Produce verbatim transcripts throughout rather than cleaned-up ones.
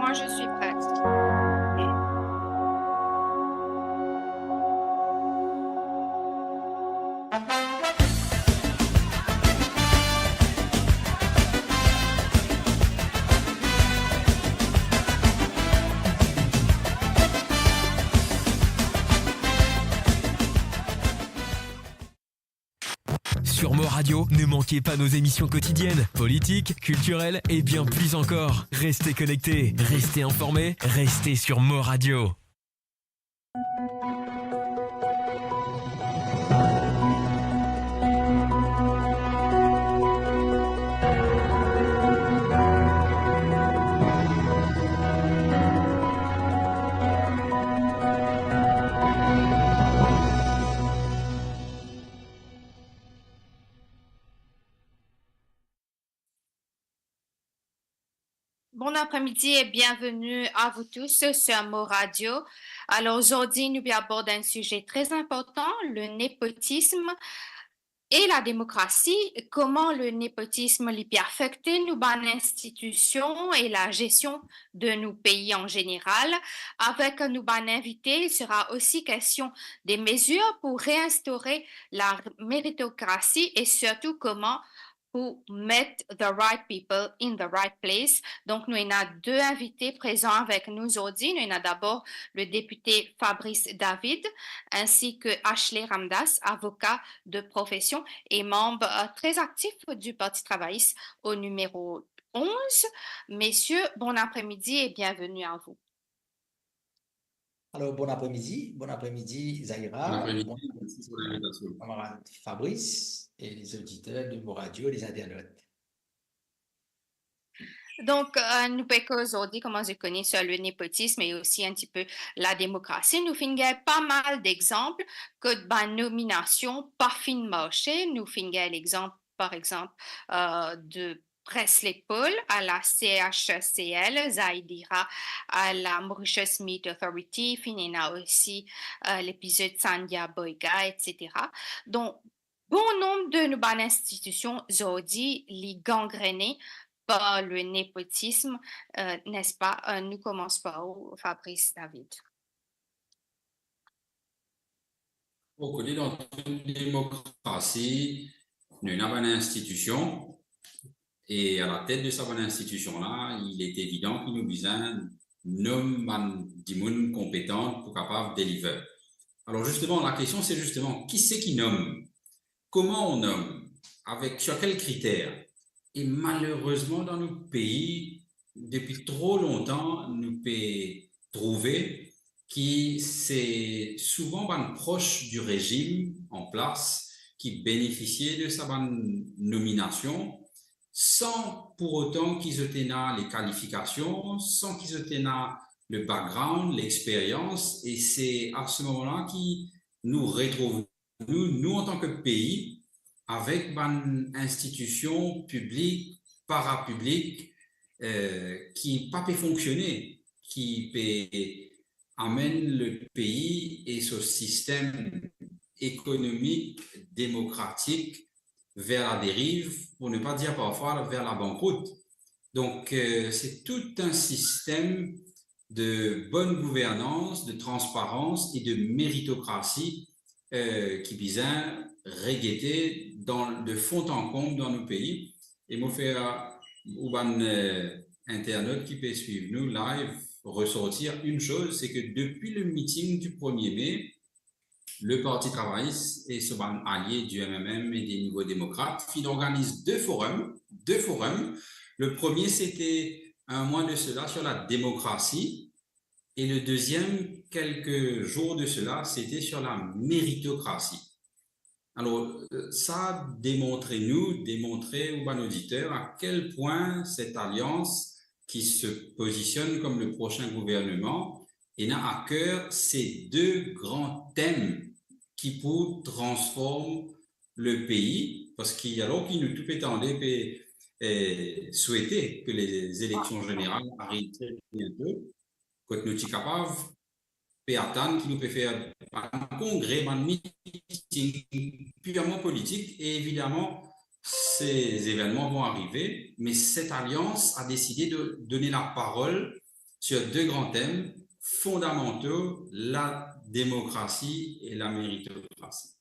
Moi, je suis prête. Sur Mo Radio, ne manquez pas nos émissions quotidiennes, politiques, culturelles et bien plus encore. Restez connectés, restez informés, restez sur Mo Radio. Bon après-midi et bienvenue à vous tous sur Mo Radio. Alors aujourd'hui, nous abordons un sujet très important, le népotisme et la démocratie. Comment le népotisme li pe afekte nou bann institution et la gestion de nos pays en général. Avec nos bann invité, il sera aussi question des mesures pour réinstaurer la méritocratie et surtout comment pour mettre the right people in the right place. Donc, nou ena de invité prezan avek nou zordi. Nou ena dabor le depite Fabrice David, ainsi que Ashley Ramdas, avocat de profession et membre, euh, très actif du Parti travailliste au numéro onze. Messieurs, bon après-midi et bienvenue à vous. Alors, bon après-midi, bon après-midi, Zahira. Bon après-midi, bon après-midi, merci pour l'invitation. Camarade Fabrice et les auditeurs de Mo Radio et les internautes. Donc, euh, nou pe koz zordi, kouma zot kone, sur le népotisme et aussi un petit peu la démocratie. Nou finn gagn pa mal d'exemples kot bann nominasion pa finn marse. Nou finn gagn l'exemple, par exemple, euh, de Presley Paul à la C H C L, Zaïdira à la Mauritius Meat Authority, finn ena aussi, euh, lepizod Sandhya Boiga, et cetera. Donc, bon nombre de nou bann institution zordi li gangrene par le népotisme, euh, n'est-ce pas? Euh, nou koumans par ou, Fabrice David. Bon, kote dan tou demokrasi, nou ena bann institution, e a la tet de sa bann institution la, il est évident ki nou bizin nom bann dimoun konpetan pou kapav deliver. Alors justement, la question c'est justement, qui c'est qui nomme? Comment on nomme? Avec, sur quels critères? E malerezman, dan nou pei, depi tro lontan, nou pe trouve ki se souvan bann pros di rezim an plas ki benefisie de sa bann nominasion, san pour autant ki zot ena le kalifikasion, san ki zot ena le background, lexperyans, e se a se moman la ki nou retrouv nou, nou antan ki pei, avek bann institusion piblik, parapiblik, euh, ki pa pe fonksione, ki pe amenn le pei e so sistem ekonomik, demokratik ver la deriv, pour ne pas dire parfois ver la bankrout. Donc, euh, c'est tout un système de bonne gouvernance, de transparence et de méritocratie, euh, ki bizin regete dan, de fond en comble dan nou pei. E mo fer ou bann, euh, internaut ki pe swiv nou live resortir une chose, c'est que depuis le meeting du premier mai, le Parti travayis e so bann alie di M M M e di Nouveaux Démocrates finn organiz de forum, de forum. Le premier, c'était un mois de cela sur la démocratie. Et le deuxième, quelques jours de cela, c'était sur la méritocratie. Alors, euh, sa demontre nou, demontre ou bann oditer a kel pwin set alians ki se pozisionn kom le prosin gouverneman ena a ker se de gran tem ki pou transform le pei, parski alor ki nou tou pe tande, pe, eh, swete ke lezeleksion zeneral ariv tre biento, kot nou ti kapav pe atann ki nou pe fer bann kongre, bann miting pirman politik, e evidaman, se zevennman vont arive, me set alians a deside de done laparol sur deux grands thèmes fondamentaux, la démocratie et la méritocratie.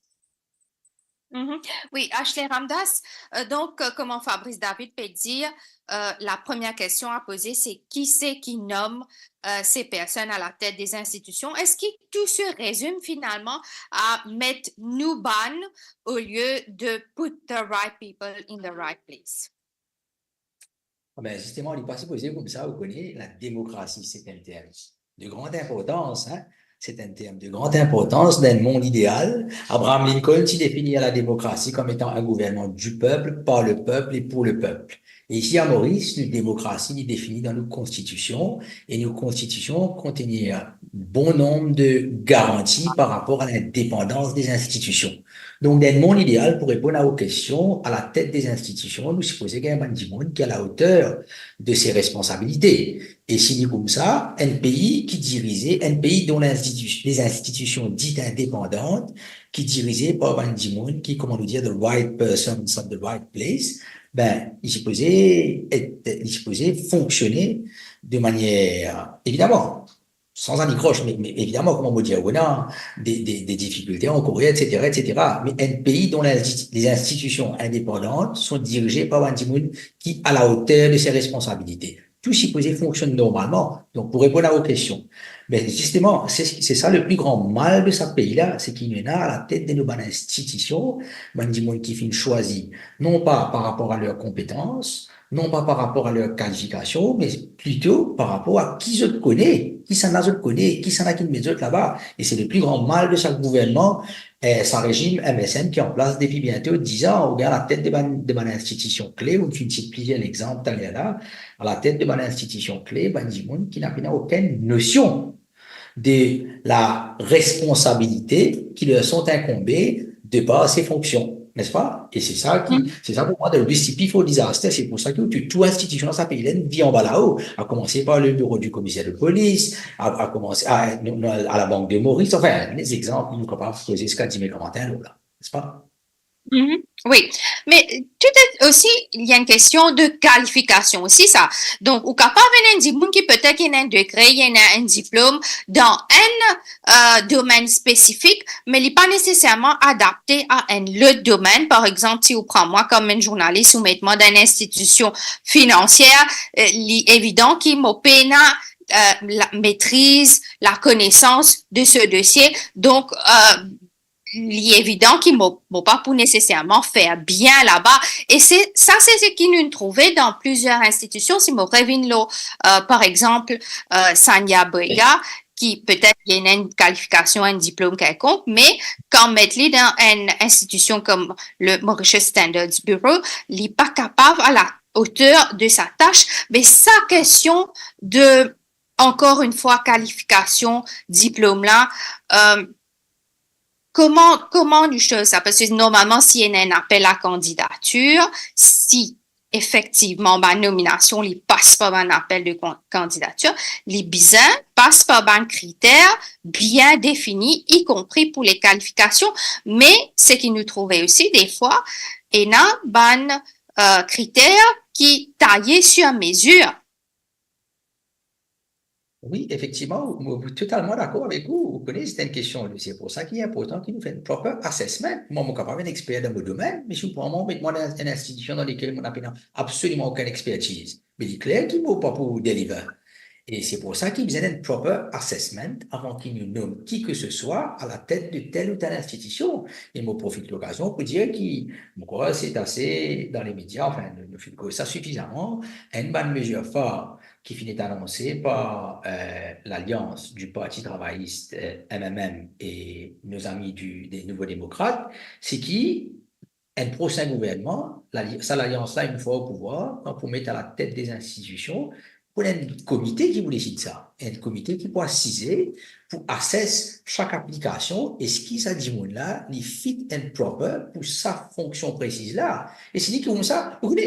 Mhm. Wi, Ashley Ramdas, euh, donc, euh, comme Fabrice David peut dire, euh, la première question à poser, c'est qui c'est qui nomme, euh, ces personnes à la tête des institutions ? Est-ce que tout se résume finalement à mettre nou bann au lieu de put the right people in the right place ? Ah ben, zisteman, li pa sipoze koumsa, ou kone, la demokrasi, se enn term de grande importance, hein. C'est un terme de grande importance dans le monde idéal. Abraham Lincoln ti defini la démocratie comme étant un gouvernement du peuple, par le peuple et pour le peuple. E isi a Moris, nou demokrasi, li defini dan nou konstitision, e nou konstitision kontenir bon nonb de garanti par rapor a lindepandans de zinstitision. Donk, dan enn mond ideal, pou reponn a ou kestion, a la tet de zinstitision, nou sipoze gagn bann dimoun ki a la oter de se responsabilite. E si li koumsa, enn pei ki dirize, enn pei donk linstiti-, les institutions dites indépendantes, ki dirize par bann dimoun ki, kouma nou dir, the right persons at the right place, ben, li sipoze et, li sipoze fonksione de manier, evidaman, san anikroch, me, me evidaman, kouma mo dir, ou ena de, de, de difikilte ankor, etsetera, etsetera. Me enn pei donk linsti-, les institutions indépendantes sont dirigées par bann dimoun ki a la oter de se responsabilite. Tou sipoze fonksionn normalman. Donk, pou reponn a ou kestion, ben, zisteman, se, se sa le pli gran mal de sa pei la, se ki nou ena a la tet de nou bann institision, bann dimoun ki finn swazir, non pa par rapor a ler konpetans, non pa par rapor a ler kalifikasion, me plito par rapor a ki zot kone, kisannla zot kone, kisannla ki met zot laba. E se le pli gran mal de sa gouvernman, eh, sa rezim M S M ki an plas depi biento diz an, oubien a la tet de bann, de bann institision kle, ou finn sit plizier lexanp taler la, a la tet de bann institision kle, bann dimoun ki na pena okenn nosion de la responsabilite ki leur sont incombées de par ses fonctions, n'est-ce pas ? E se sa ki, se sa pou mwa, le pli, pli fo dizaster, se pou sa ki tou, tou institision dan sa pei la, li anba lao, a koumanse par le bureau du commissaire de police, a, a koumanse, a, nou, nou, a la Bank de Moris, anfin, lezegzanp, nou kapav poze ziska dime komanter lor la, n'est-ce pas ? Mhm. Wi, me tou osi, li ena enn kestion de kalifikasion osi, sa. Donk, ou kapav ena enn dimoun ki petet ena enn degre, ena enn diplom dan enn, euh, domenn spesifik, me li pa neseserman adapte a enn lot domenn. Par exanp, si ou pran mwa kom enn zournalis, ou met mwa dan enn institision finansier, euh, li evidan ki mo pena, euh, la metriz, la konesans de se dosie. Donk, euh, li evidan ki mo, mo pa pou neseserman fer bien laba. E se, sa se seki nou trouve dan plizier institision. Si mo revinn lor, euh, par exanp, euh, Sania Boega, ki petet li ena enn kalifikasion, enn diplom kelkonk, me kan met li dan enn institision kom le Mauritius Standards Bureau, li pa kapav a la oter de sa tas. Me sa kestion de, ankor enn fwa, kalifikasion, diplom la, euh, kouma, kouma nou swiv sa? Parski normalman, si ena enn apel a kandidatir, si efektivman bann nominasion li pas par bann apel de kan-, kandidatir, li bizin pas par bann kriter bien defini, ikonpri pou le kalifikasion. Me seki nou trouve osi, defwa, ena bann, euh, kriter ki taye sur mezir. Wi, efektivman, mo, mo totalman dakor avek ou. Ou kone, se enn kestion, se pou sa ki inportan ki nou fer enn proper assessment. Mwa, mo kapav enn exper dan mo domenn, me si ou pran mwa, ou met mwa dan enn institision dan lekel mo napa absoliman okenn expertiz, me li kler ki mo pa pou deliver. E se pou sa ki bizin enn proper assessment avan ki nou nom ki ke se swa a la tet de tel ou tel institision. E mo profit lokazion pou dir ki, mo krwar se ase dan lemedia, anfin, nou, nou finn koz sa sifizaman, enn bann mezir far ki finn et anonse par, euh, l'Alliance du Parti Travailliste, euh, M M M, et nos amis du, des Nouveaux Démocrates, se ki enn prosin gouvernman, lali-, sa lalians la, enn fwa o pouvwar, kan pou met a la tet de zinstitision, pou enn komite ki pou desid sa, enn komite ki pou asize, pou assess sak aplikasion, eski sa dimoun la, li fit and proper pou sa fonksion presiz la. E si li koumsa, ou kone,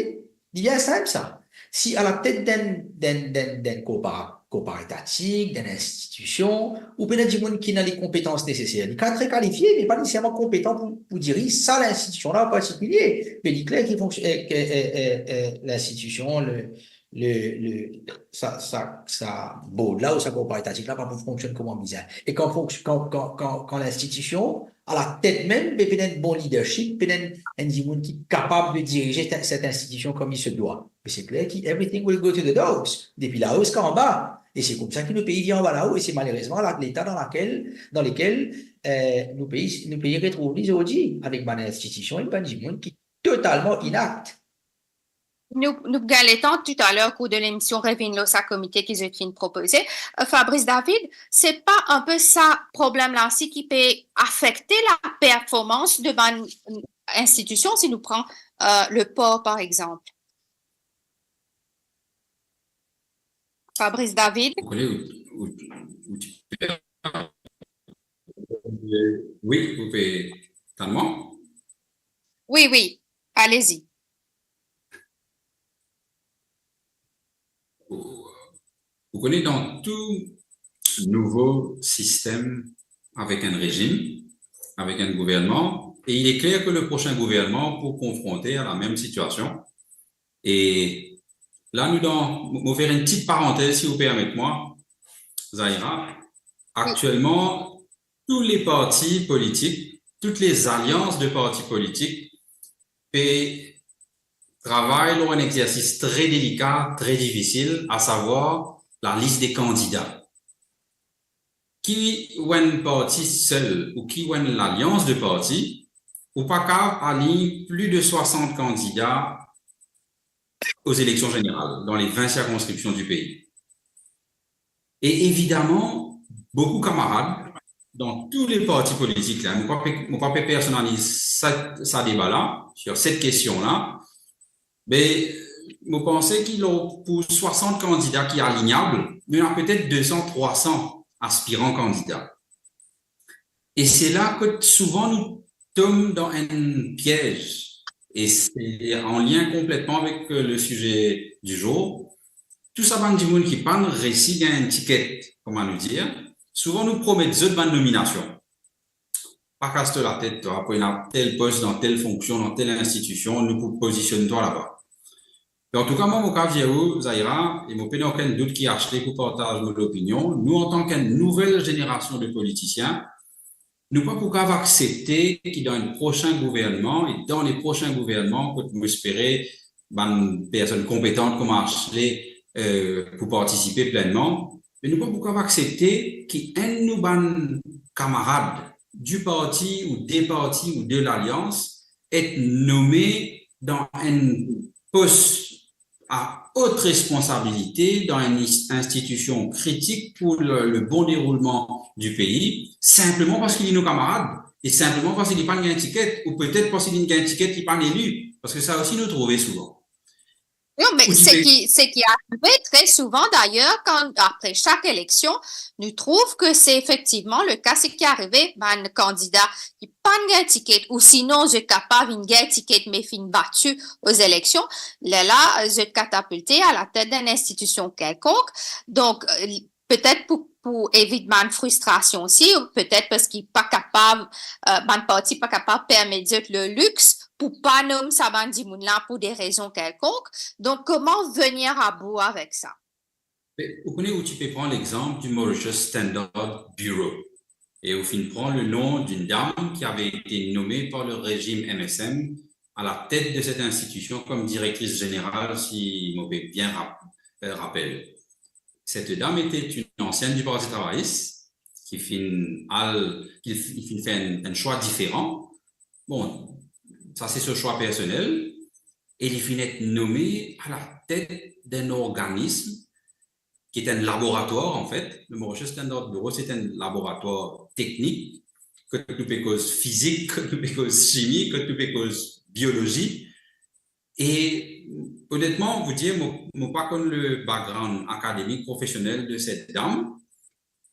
li bien sinp sa. Si a la tet d'enn, d'enn, d'enn, d'enn korpa-, korpor etatik, d'enn institision, ou pena dimoun ki ena le konpetans neseser. Li kapav tre kalifie, me pa neseserman konpetan pou, pou diriz sa linstitision la an partikilie. Me li kler ki fonksio-, eh, ke, eh, eh, eh, linstitision, le, le, le, sa, sa, sa board la ou sa korporativ la pa pou fonksionn kouma bizin. E kan fonks-, kan, kan, kan, kan linstitision, a latet mem, pe, pe ena enn bon leadership, pe ena enn, enn dimoun ki kapab de dirize set, set institision kouma li se dwa. Me se kler ki everything will go to the dogs, depi lao ziska anba. E se koumsa ki nou pei vinn anba lao, e se malerezman la, leta dan lakel, dan lekel, eh, nou pei, nou pei retrouv li zordi, avek bann institision, ek bann dimoun ki totalman inakt. Nou, nou gagn letan toutaler, kou de lemision, revinn lor sa komite ki zot finn propoze. Eh, Fabrice David, se pa enpe sa problem la osi ki pe afekte laperformans de bann institision, si nou pran, eh, le por, par exanp? Fabrice David? Ou kone, ou, ou, ou ti pe, wi, ou pe tann mwa? Wi, wi, alezi. Ou, ou kone, dan tou nouvo sistem avek enn rezim, avek enn gouvernman, e il est clair que le prochain gouvernement pou konfronte a lamem sitiasion. E la, nou dan, mo, mo fer enn ti parantez, si ou permet mwa, Zahira. Wi. Aktielman, tou le parti politik, tou le zalians de parti politik pe travay lor enn exersis tre delika, tre difisil, asavwar lalis de kandida. Ki ou enn parti sel ou ki ou enn lalians de parti, ou pa kav align pli de swasant kandida aux élections générales dans les vingt circonscriptions du pays. E evidaman, boukou kamarad dan tou le parti politik la, mo pa pe, mo pa pe personaliz sa, sa deba la, sur set kestion la, me mo panse ki lor, pou swasant kandida ki alinyab, nou ena petet de san, trwa san aspiran kandida. E se la kot souvan nou tom dan enn piez, e se an lien konpletman avek, euh, le sujet du jour. Tou sa bann dimoun ki pa'nn resi gagn enn tiket, kouma nou dir, souvan nou promet zot bann nominasion. Pa kas to latet twa, pou ena tel pos dan tel fonksion, dan tel institision, nou pou pozisionn twa laba. Antouka, mwa, mo kav dir ou, Zahira, e mo pena okenn dout ki Ashley pou partaz mo lopinion, nou, antan ki enn nouvel zenerasion de politisien, nou pa pou kav aksepte ki dan enn prosin gouvernman, e dan le prosin gouvernman, kot mo espere bann personn konpetan kouma Ashley, euh, pou partisipe plennman, me nou pa pou kav aksepte ki enn nou bann kamarad du parti ou de parti ou de lalians et nome dan enn pos a ot responsabilite dan enn ins-, institision kritik pou le, le bon deroulman di pei, sinpleman parski li nou kamarad e sinpleman parski li pa'nn gagn tiket, ou petet parski li gagn tiket, li pa'nn eli, parski sa osi nou trouve souvan. Non, me seki, seki arive tre souvan dayer, kan apre sak eleksion, nou trouv ki se efektivman le ka, seki arive, bann kandida ki pa'nn gagn tiket, ou sinon zot kapav inn gagn tiket me finn bati aux élections, lerla zot katapilte a latet d'enn institision kelkonk. Donk, euh, petet pou, pou evit bann fristrasion osi, petet parski pa kapav, euh, bann parti pa kapav permet zot le lix pou pa nom sa bann dimoun la pou de rezon kelkonk. Donk, kouma vinn a bout avek sa? Be, ou kone, ou ti pe pran lexanp di Mauritius Standard Bureau, e ou finn pran le nom d'une dame qui avait été nommée par le régime M S M à la tête de cette institution comme directrice générale, si mo pe bien rap-, euh, rapel. Cette dame était une ancienne du Parti travailliste, ki finn al, ki fi-, ki finn fer enn, enn swa diferan. Bon, sa se so swa personel, e li finn et nome a la tet d'enn organism ki et enn laboratwar, an fet. Le Mauritius Standard Bureau, se et enn laboratwar teknik, kot nou pe koz fizik, kot nou pe koz simi, kot nou pe koz biolozi. E onetman, pou dir, mo, mo pa konn le background akademik, profesionel de set dam,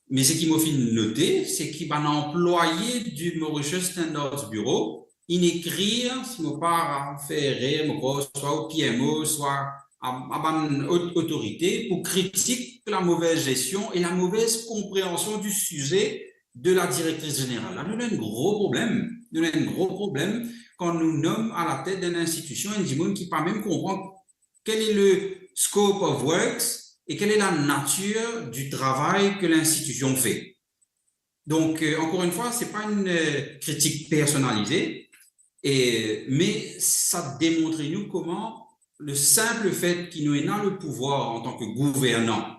me seki mo finn note, seki bann anplwaye di Mauritius Standards Bureau inn ekrir, si mo pa fer erer, mo krwar, swa o P M O, swa a, a bann ot-, otorite pou kritik la mauvaise gestion et la mauvaise compréhension du sujet de la directrice générale. La, nou ena enn gro problem. Nou ena enn gro problem kan nou nom a la tet d'enn institision enn dimoun ki pa mem konpran quel est le, scope of works et quelle est la nature du travail que l'institution fait. Donc, euh, encore une fois, c'est pas une euh, critique personnalisée, et, mais ça démontre nous comment le simple fait qu'il nous a le pouvoir en tant que gouvernant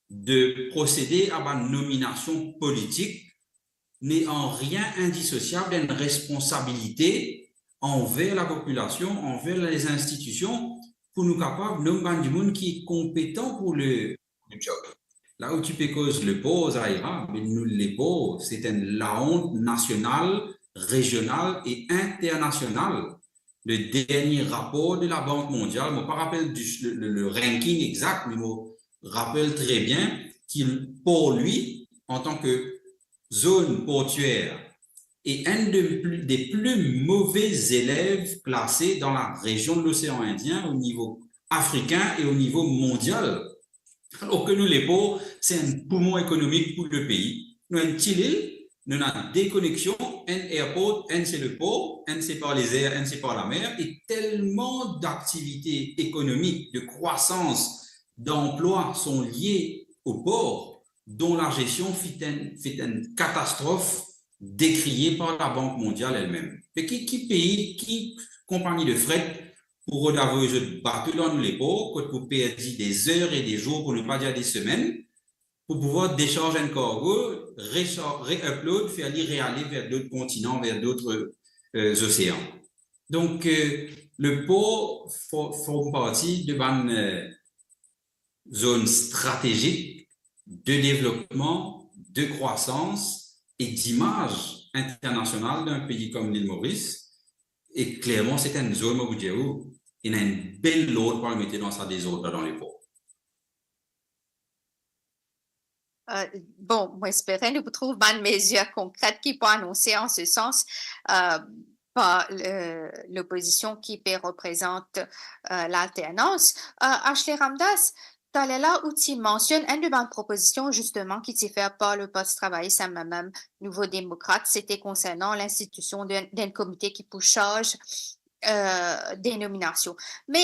de procéder à une nomination politique n'est en rien indissociable d'une responsabilité envers la population, envers les institutions, pour nous capables nommer des gens qui sont compétents pour le, le job. La ou ti pe koz lepor, Zahira, me nou lepor, se enn laont nasional, rezional e internasional. Le dernie rapor de la Bank Mondial, mo pa rapel di, le, le, le ranking exak, me mo rapel tre bien ki por li, an tan ke zone portuaire, est un de pl-, des plus mauvais élèves classés dans la région de l'océan Indien au niveau africain et au niveau mondial. Alors que nou, lepor, se enn poumon ekonomik pou le pei. Nou enn ti lil, nou ena de koneksion, enn airport, enn se lepor, enn se par les airs, enn se par la mer, e telman daktivite ekonomik, de croissance, d'emplois sont liés au port, dont la gestion fut un, fut une catastrophe décriée par la Banque mondiale elle-même. Me ki, ki pei, ki konpagni de fret pou rod avoy zot bato dan nou lepor, kot pou perdi des heures et des jours, pour ne pas dire des semaines, pour pouvoir décharger un cargo, re-upload, faire li réaller vers d'autres continents, vers d'autres euh, océans. Donc, euh, le port for-, forme partie de bann euh, zone stratégique de développement, de croissance et d'image internationale d'un pays comme l'île Maurice. E klerman, se enn zone, mo pou dir ou, ena enn bel lord pou al mete dan sa dezord la dan lepor. Euh, bon, mo espere nou pou trouv bann mezir konkret ki pou anonse an se sans euh, par le, lopozision ki pe reprezant euh, lalternans. Euh, Ashley Ramdas, taler la ou ti mansionn enn de bann propozision, zisteman, ki ti fer par le Parti Travayis, sa mem Nouvo Demokrat, se te konsernan linstitision de, d'enn komite ki pou sarz euh, de nominasion. Me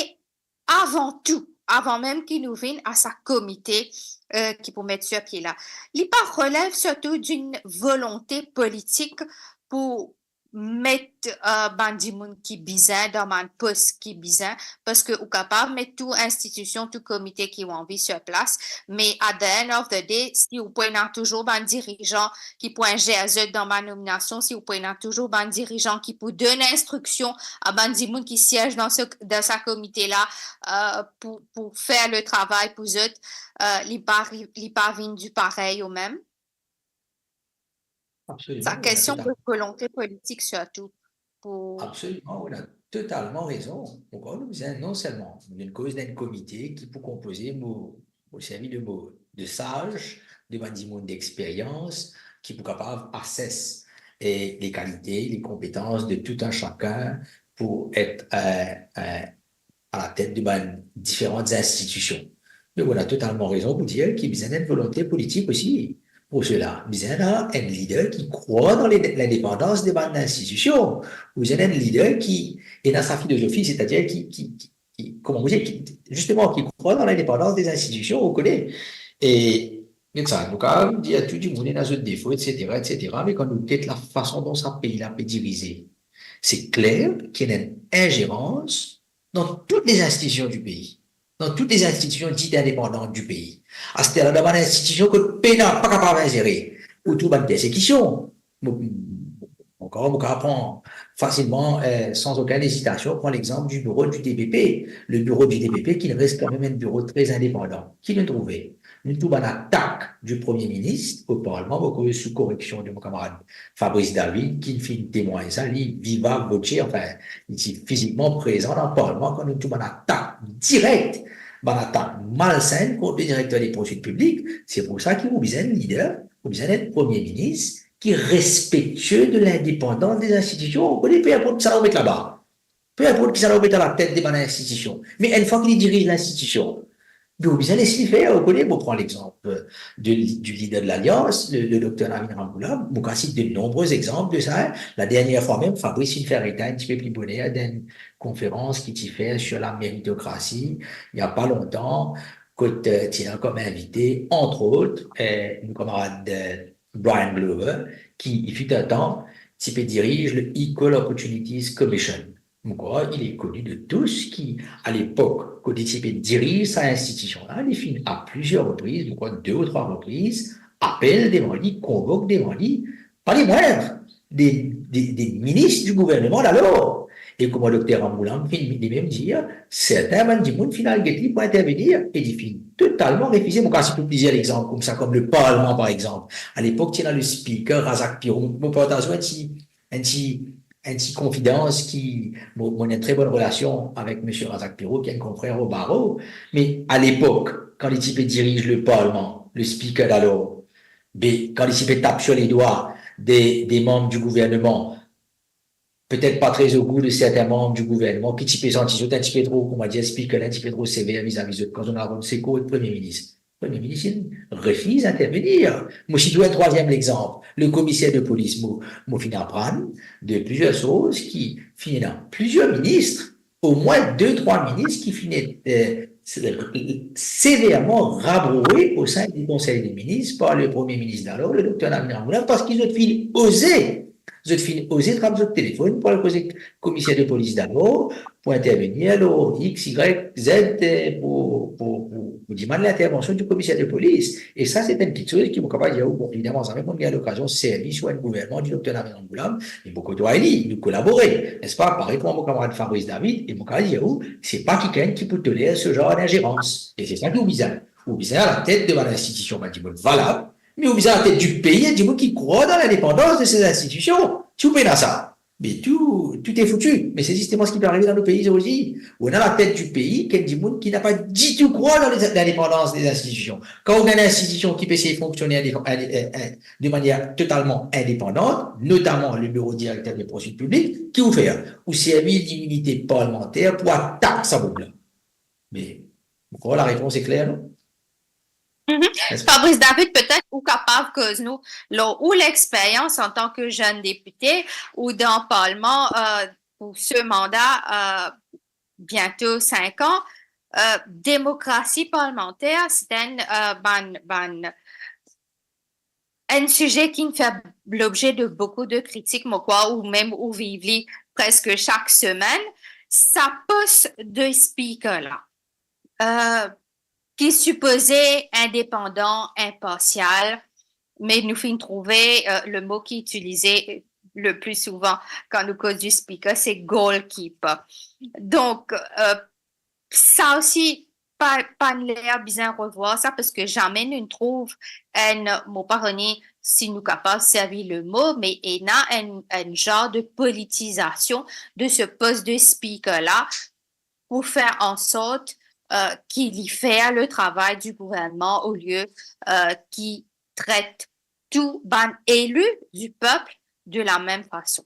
avan tou, avan mem ki nou vinn a sa komite euh, ki pou met sir pie la, li pa relev sirtou d'enn volonte politik pou met euh, bann dimoun ki bizin dan bann pos ki bizin, parski ou kapav met tou institision, tou komite ki ou anvi sir plas, me at the end of the day, si ou pou ena touzour bann dirizan ki pou inzer zot dan bann nominasion, si ou pou ena touzour bann dirizan ki pou donn instriksion a bann dimoun ki sierz dan se, dan sa komite la euh, pou, pou fer le travay pou zot, euh, li pa, li pa vinn diparey ou mem. Absoliman, sa kestion de volonte politik sirtou. Pou... Absoliman, ou ena totalman rezon. Ankor, nou bizin non selman, nou koz d'enn komite ki pou konpoze, mo, mo servi de mo, de saz, de bann dimoun d'experyans, ki pou kapav assess e les qualités, les compétences de tout un chacun pour être euh, euh, à la tête de bann diferan institision. Me ou ena totalman rezon pou dir ki bizin enn volonte politik osi pou sela. Bizin ena enn lider ki krwar dan lindepandans de bann institision. Bizin enn lider ki ena sa filozofi, setadir ki, ki, ki, ki, kouma mo dir, ki, zisteman, ki krwar dan lindepandans de institision, ou kone. E, me sa, nou kapav dir tou dimoun ena zot defo, etsetera, etsetera, me kan nou get lafason dont sa pei la pe dirize, se kler ki ena enn inzerans dan tout les institutions du pays, dan tout les institutions dites indépendantes du pays. Aster la, dan bann institision kot pena pa kapav inzere, ou trouv bann persekision. Mo, ankor, mo kapav pran fasilman, euh, sans aucune hésitation, pran lexanp du bureau du D P P. Le bureau du D P P ki res kanmem enn biro tre indepandan. Ki nou trouve? Nou trouv bann atak du Premier ministre au Parlement, mo koz sou koreksion de mo kamarad Fabrice David, ki finn temwagn sa, li viva voce, anfin, li ti fizikman prezan dan Parlman kan nou trouv bann atak direk, bann atak malsenn kont le direkter de poursuit piblik. Se pou sa ki ou bizin enn lider, ou bizin enn Premie Minis ki respektie de lindepandans de institision. Ou kone, pe inport kisannla ou met laba, pe inport kisannla ou met alatet de bann institision, me enn fwa ki li diriz linstitision, Donk, bizin les li fer, ou kone, mo pran lexanp de, du lider de Lalians, le, le dokter Navin Ramgoolam, mo kapav sit de nonbre lexanp de sa, hein. La dernier fwa mem, Fabrice finn fer eta enn tipe pli boner dan enn konferans ki ti fer sur la méritocratie, il y a pas longtemps, kot, euh, ti ena kom invite, entre autres, euh, nou kamarad, euh, Brian Glover, ki, il fut un temps, ti pe diriz le Equal Opportunities Commission. Mo krwar, il est connu de tous ki, a lepok, kot li ti pe diriz sa institision la, li finn a plizier repriz, mo krwar de ou trwa repriz, apel devan li, konvok devan li, pa les moindres, des, des, des ministres du gouvernement d'alors. E kouma dokter Ramgoolam finn li mem dir, sertin bann dimoun finn al get li pou intervenir, e li finn totalman refize. Mo kapav sit tou plizier lexanp koumsa, kom le Parlement, par exemple. A lepok, ti ena le speaker Razak Pirot. Mo partaz enn ti, enn ti, enn ti konfidans ki, mo, mo ena enn tre bonn relasion avek misie Razak Pirot, ki enn konfrer o baro. Me a lepok, kan li ti pe diriz le Parlement, le speaker d'alors, be, kan li ti pe tap sur les doigts des, des membres du gouvernement, petet pa tre o gou de sertin manm di gouvernman ki ti pe santi zot enn tipe tro, kouma dir, speaker la enn tipe tro sever vizavi zot kan zot ena rod seko ek Premie Minis. Premie Minis, li refiz intervenir. Mo sit ou enn trwaziem lexanp, le komiser de polis. Mo, mo finn aprann de plizier soz ki finn ena plizier minis, omwin de, trwa minis ki finn, eh, se-, severman rabroue o sin di Konsey de Minis par le Premie Minis d'alor, le dokter Navin Ramgoolam, parski zot finn oze, zot finn oze trap zot telefonn pou al koz ek komiser de polis d'alor, pou intervenir lor X, Y, Z, eh, pou, pou, pou, pou demann lintervansion di komiser de polis. E sa, se enn kiksoz ki mo kapav dir ou, bon, evidaman, zame mo'nn gagn lokazion servi sou enn gouvernman di dokter Navin Ramgoolam, me mo koudway li, nou kolabore, nespa? Parey kouma mo kamarad Fabrice David, e mo kapav dir ou, se pa kikenn ki pou toler se zanr dinzerans. E se sa ki ou bizin. Ou bizin alatet de bann institision, bann dimoun valab, me ou bizin alatet di pei, dimoun ki krwar dan lindepandans de se institision. Si ou pena sa, be tou, tou fouti. Me se zisteman seki pe arive dan nou pei zordi. Ou ena latet di pei, ki enn dimoun ki napa ditou krwar dan le-, lindepandans de institision. Kan ou ena enn institision ki pe sey fonksione inde-, inde-, eh, eh, de manier totalman indepandant, notaman le biro direkter de prosedire piblik, ki ou fer? Ou servi liminite parlimanter pou atak sa boug la. Me, mo krwar larepons ekler, non? Mhm. Fabrice David, petet ou kapav koz nou lor ou lexperyans antan ki zenn depite ou dan parlman, euh, pou se manda, euh, biento sink an. Euh, demokrasi parlimanter, se enn, euh, bann, bann, enn size ki fer lobze de boukou de kritik, mo krwar, ou mem ou viv li preske sak semenn. Sa pos de speaker la, euh, ki sipoze indepandan, inparsial, me nou finn trouve, euh, le mo ki itilize le pli souvan kan nou koz di speaker, se goalkeeper. Donk, euh, sa osi, pa, pa'nn ler bizin revwar sa, parski zame nou trouv enn, mo pa kone si nou kapav servi le mo, me ena enn, enn zanr de politizasion de se pos de speaker la, pou fer an sort, euh, ki li fer le travay di gouvernman olie, euh, ki tret tou bann eli di pep de la mem fason.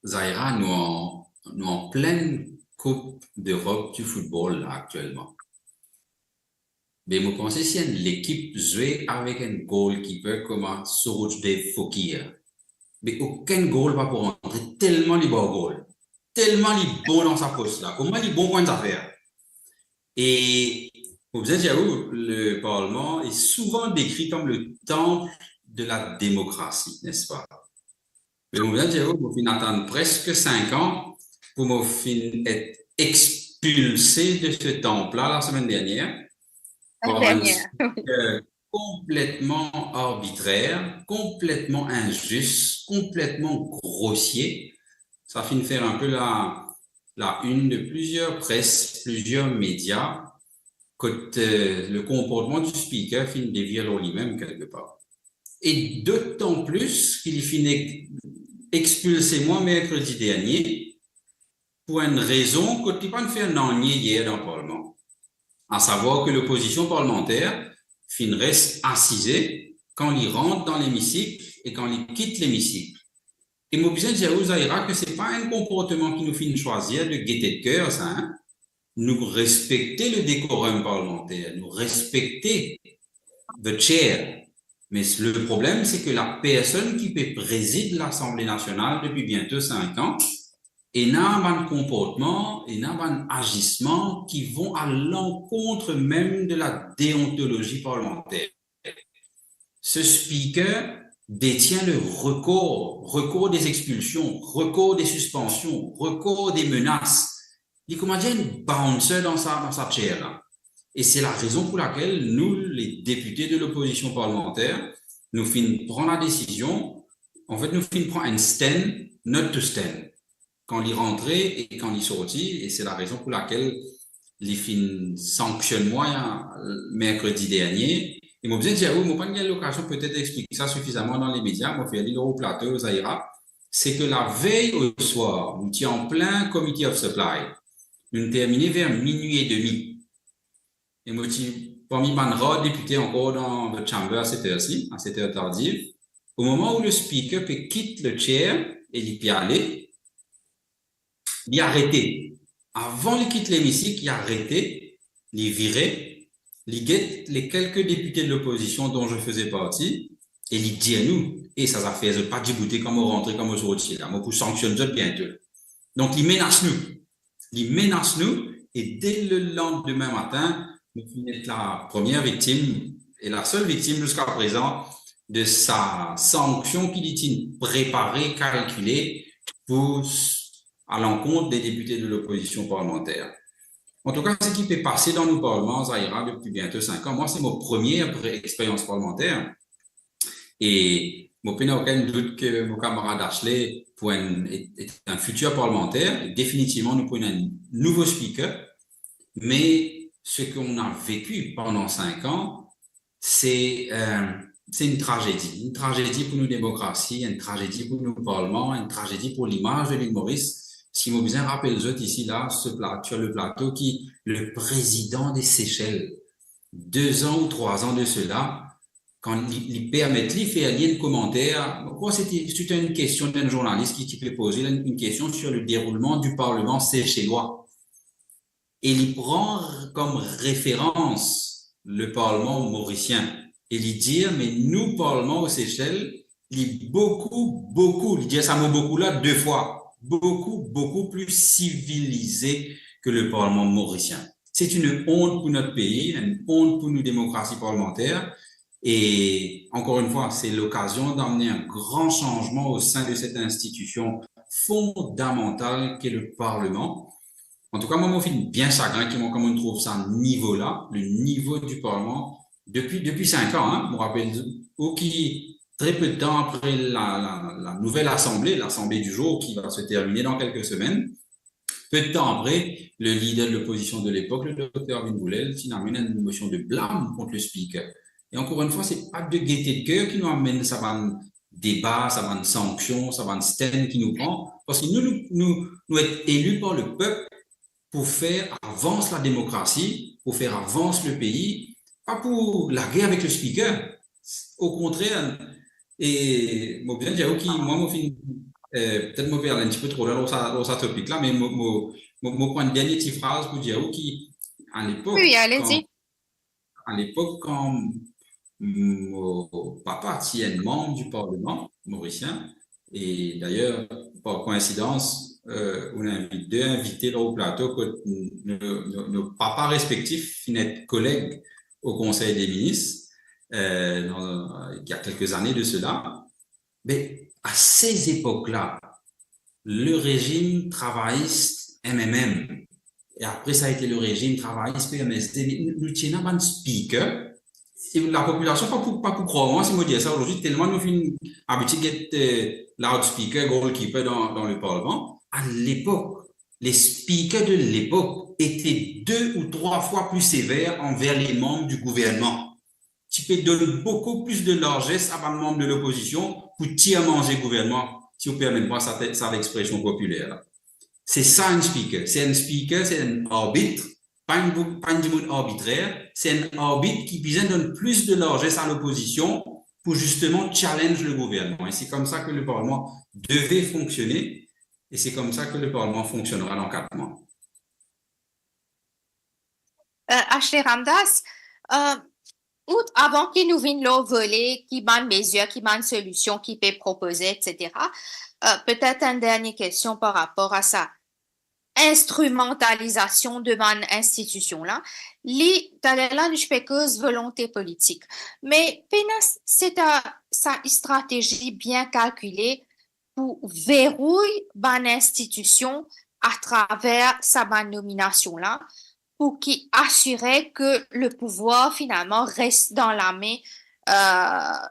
Zaira, nou an, nou an plenn Koup Lerop di foutbol la aktielman. Be mo panse si enn lekip zwe avek enn goalkeeper kouma Suraj Dev Fakir, be okenn gol pa pou rantre, telman li bat gol, telman li bon dan sa pos la, kouma li bon pou enn zafer. E mo bizin dir ou, le Parlement est souvent décrit comme le temple de la démocratie, n'est-ce pas? Me mo bizin dir ou, mo finn atann preske sink an pou mo finn et expilse de se tanp la, la semenn dernier, par enn speaker konpletman arbitrer, konpletman inzis, konpletman grosie. Sa finn fer inpe la, la une de plizier pres, plizier media, kot, euh, le konportman di speaker finn devir lor limem kelkepar. E dotan plis ki li finn ex-, expilse mwa merkredi dernie pou enn rezon kot li pa'nn fer nanye yer dan Parlman, asavwar ki lopozision parlimanter finn res asize kan li rant dan lemisik e kan li kit lemisik. E mo bizin dir ou, Zaira, ki se pa enn konportman ki nou finn swazir de gete de ker, sa, hein? nou respekte le dekorum parlemanter, nou respekte the chair. Me le problem, se ke la personn ki pe prezid Lasanble Nasional depi biento sink an, ena bann konportman, ena bann azisman ki vont a lankont mem de la deontolozi parlemanter. Ce speaker détient le record, record des expulsions, record des suspensions, record des menaces. Li, kouma dir, enn bouncer dan sa, dan sa chair la. E se la rezon pou lakel nou, le depite de lopozision parlemanter, nou finn pran la desizion, anfet, nou finn pran enn stand, not to stand. Kan li rantre e kan li sorti, e se la rezon pou lakel li finn sanksionn mwa, merkredi dernie. E mo bizin dir ou, mo pa'nn gagn lokazion petet explik sa sifizaman dan lemedia, mo fer li lor plato, Zahira, se ke lavey oswar, nou ti an plin Committee of Supply. Nou termine ver minwi e demi. E mo ti parmi bann rar depite ankor dan the chamber a set er si, a set er tardiv. O moman ou le speaker pe kit le chair e li pe ale, li arete. Avan li kit lemisik, li arete, li vire, li get le kelke depite de lopozision dont je faisais partie, e li dir nou, e sa zafer, zot pa diboute kan mo rantre, kan mo sorti la, mo pou sanksionn zot biento. Donk, li menas nou. Li menas nou, e de le landime matin, nou finn et la premie viktim, e la sel viktim ziska prezan, de sa sanksion ki li ti prepare, kalkile pou s-, a lankont de depite de lopozision parlemanter. Antouka, seki pe pase dan nou parlman, Zahira, depi biento sink an, mwa, se mo premie pre-, experians parlemanter. E mo pena okenn dout ke mo kamarad Ashley pou enn, et, et enn fitir parlemanter, e definitivman nou pou ena enn nouvo speaker, me seki nou veki pandan sink an, se, euh, se enn tragedi. Enn tragedi pou nou demokrasi, enn tragedi pou nou parlman, enn tragedi pou limaz de Lil Moris. Si mo bizin rapel zot isi la, se pla-, sur le plato, ki le prezidan de Sesel, de an ou trwa an de sela, kan li, li permet li fer li enn komanter, mo krwar se ti, se ti enn kestion d'enn zournalis ki ti pe poze li enn kestion sur le deroulman du parleman seselwa. E li pran kom referans le parleman morisien. E li dir, me nou parleman o Sesel, li boukou, boukou, li dir sa mo boukou la de fwa, boukou, boukou pli sivilize ke le parleman morisien. C'est une honte pour notre pays, une honte pour nos démocraties parlementaires. Et encore une fois, c'est l'occasion d'amener un grand changement au sein de cette institution fondamentale qu'est le Parlement. Antouka, mwa, mo finn bien sagrin ki mwa, kan mo trouv sa nivo la, le niveau du Parlement, depi, depi sink an, hein, mo rapel ou ki tre pe de tan apre la, la, la nouvelle assemblée, l'assemblée du jour qui va se terminer dans quelques semaines, pe de tan apre, le lider de lopozision de lepok, le dokter Ervin Boulel, ti amenn enn mosion de blam kont le speaker. E ankor enn fwa, se pa de gete de ker ki nou amenn sa bann deba, sa bann sanksion, sa bann stand ki nou pran, parski nou, nou, nou, nou et eli par le pep pou fer avans la demokrasi, pou fer avans le pei, pa pou lager avek le speaker. O kontrer, e mo bizin dir ou ki, mwa, mo finn, euh, petet mo pe al enn tipe tro lwin lor sa, lor sa topik la, me mo, mo, mo, mo pran enn dernie ti fraz pou dir ou ki, a lepok, wi, wi, alezi, kan, a lepok, kan mo papa ti enn manm di parleman morisien, e dayer, par koinsidans, euh, ou ena invit, de invite lor plato kot nou, nou, nou papa respektif finn et koleg o Konsey de Minis, euh, dan, il y a quelques années de cela. Me a se zepok la, le rezim travayis M M M, e apre sa a ete le rezim travayis P M S D, me nou, nou ti ena bann speaker, e lapopilasion pa pou, pa pou krwar mwa si mo dir sa azordi, telman nou finn abitie get, euh, loudspeaker, goalkeeper dan, dan le parleman. A lepok, les speakers de l'époque étaient deux ou trois fois plus sévères envers les membres du gouvernement. Ti pe donn boukou plis de larzes a bann manm de lopozision pou tir manze gouvernman, si ou permet mwa sa, sa expresion popiler la. Se sa enn speaker. Se enn speaker, se enn arbit, pa enn bou-, pa enn dimoun arbitrer, se enn arbit ki bizin donn plis de larzes a lopozision pou zisteman challenge le gouvernman. E se koumsa ke le parleman deve fonksione, e se koumsa ke le parleman fonksionnera dan kat mwa. eh, Ashley Ramdas, eh, out, avan ki nou vinn lor vole, ki bann mezir, ki bann solision ki pe propoze, et cetera, eh, petet enn dernie kestion par rapor a sa instrimantalizasion de bann institision la. Li, taler la, nou ti pe koz volonte politik. Me pena seta, sa stratezi bien kalkile pou verouy bann institision atraver sa bann nominasion la, pou ki asire ke le pouvwar finalman res dan lame, eh,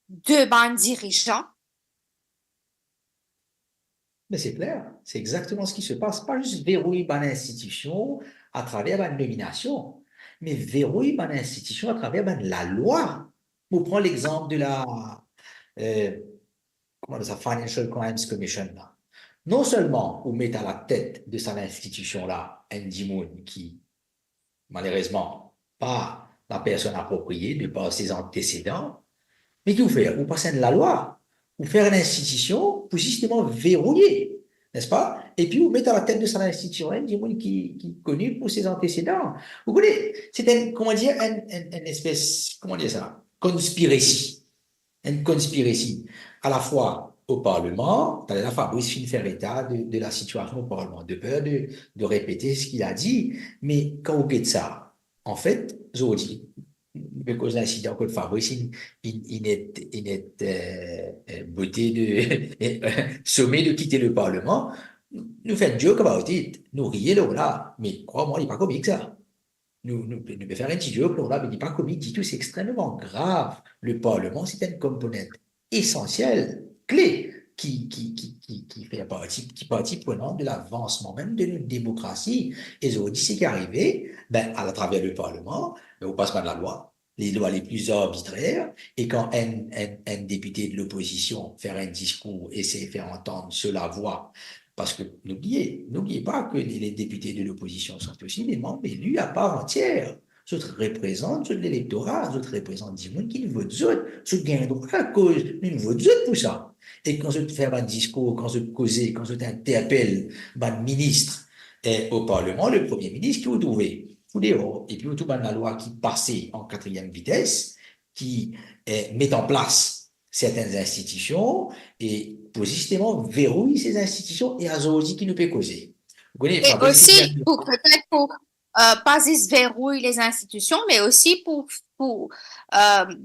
de bann dirizan. Me se kler, se exakteman seki se pas. Pa zis verouy bann institision atraver bann nominasion, me verouy bann institision atraver bann lalwa. Mo pran lexanp de la, eh, kouma sa, Financial Crimes Commission la. Non selman ou met a latet de sa linstitision la enn dimoun ki malerezman pa la personn apropriye de par se antesedan, me ki ou fer? Ou pas enn lalwa, ou fer enn institision pou zisteman verouye, nespa? Epi ou met a latet de sa institision enn dimoun ki, ki koni pou se antesedan. Ou kone, se enn, kouma dir, enn, enn, enn espes, kouma dir sa, conspiracy. Enn conspiracy, alafwa o parleman, taler la Fabrice finn fer eta de, de la sitiasion o parleman, de per de, de repete seki li dir, me kan ou get sa, anfet, zordi, nou pe koz linsidan kot Fabrice, inn, inn, inn et, inn et, eh, eh, bote de, some de kite le parleman, nou fer enn joke about it, nou riye lor la, me krwar mwa, li pa komik sa. Nou, nou, nou pe fer enn ti joke lor la, me li pa komik ditou, se extrememan grav. Le parleman, se enn konponant esansiel, kle, ki, ki, ki, ki, ki fer parti, ki parti prenant de lavansman mem de nou demokrasi. E zordi, seki arive, be, atraver le parleman, be, ou pas bann lalwa, les lois les plus arbitraires, e kan enn, enn, enn depite de lopozision fer enn diskour, esey fer antann so lavwa, parski nou bliye, nou bliye pa ke les, les députés de l'opposition sont aussi des membres élus à part entière. Zot reprezant zot lelektora, zot reprezant dimoun ki vot zot, zot gagn drwa koz nou vot zot pou sa. E kan zot fer bann diskour, kan zot koze, kan zot interpel bann minis, eh, o parleman, le premie minis ki ou trouve? Ou deor. Epi ou trouv bann lalwa ki pase an katriem vites, ki, eh, met an plas sertenn institision e pou zisteman verouy se institision e azordi ki nou pe koze. Ou kone, e osi, pou, petet pou, eh, pa zis verouy les institutions, mais aussi pour, pour, eh,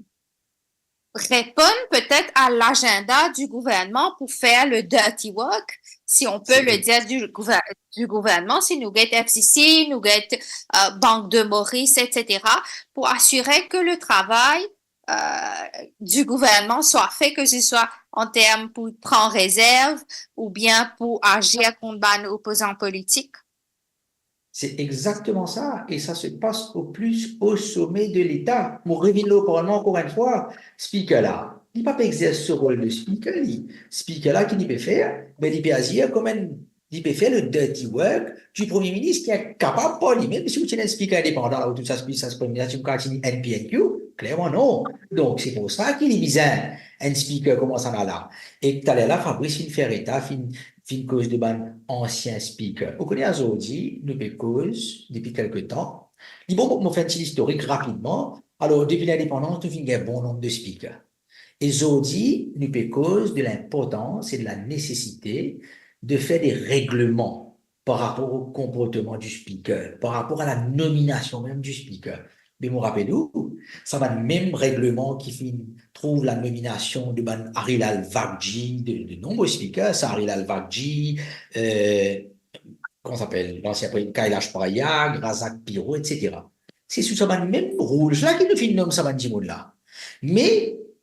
répondre peut-être à l'agenda du gouvernement pour faire le dirty work, si on peut le dire, du gouver-, du gouvernement, si nou get F C C, nou get, eh, Banque de Maurice, et cetera, pour assurer que le travail, eh, du gouvernement soit fait, que ce soit en termes pour prendre réserve ou bien pour agir contre bann opozan politik. Se exakteman sa, e sa se pas o pli o some de Leta. Mo revinn lor parleman ankor enn fwa, Speaker la, li pa pe exers so rol de Speaker, li. Speaker la, ki li pe fer? Be, li pe azir kouma enn, li pe fer le dirty work du Premie Minis ki inkapab par limem, si ou ti ena enn Speaker indepandan la, ou tou sa, sa Premie Minis, ti pou kapav tini N P N Q, klerman non. Donk, se pou sa ki li bizin enn Speaker kouma sa la. E taler la, Fabrice finn fer eta, finn finn koz de bann ansien Speaker. Ou kone azordi, nou pe koz depi kelke tan. Li bon, mo fer enn ti listorik rapidman. Alor, depi lindepandans, nou finn gagn bon nonb de Speaker. E zordi, nou pe koz de linportans e de la nesesite de fer de regleman par rapor o konportman di Speaker, par rapor a la nominasion mem di Speaker. Me mo rapel ou, sa bann mem regleman ki finn trouv la nominasion de bann Arilal Vagji, de, de nonm Speaker, sa Arilal Vagji, eh, kouma sa apel, lansien pre-, Kailash Prayag, Razak Piro, et cetera. Se sou sa bann mem rules la ki nou finn nom sa bann dimoun la. Me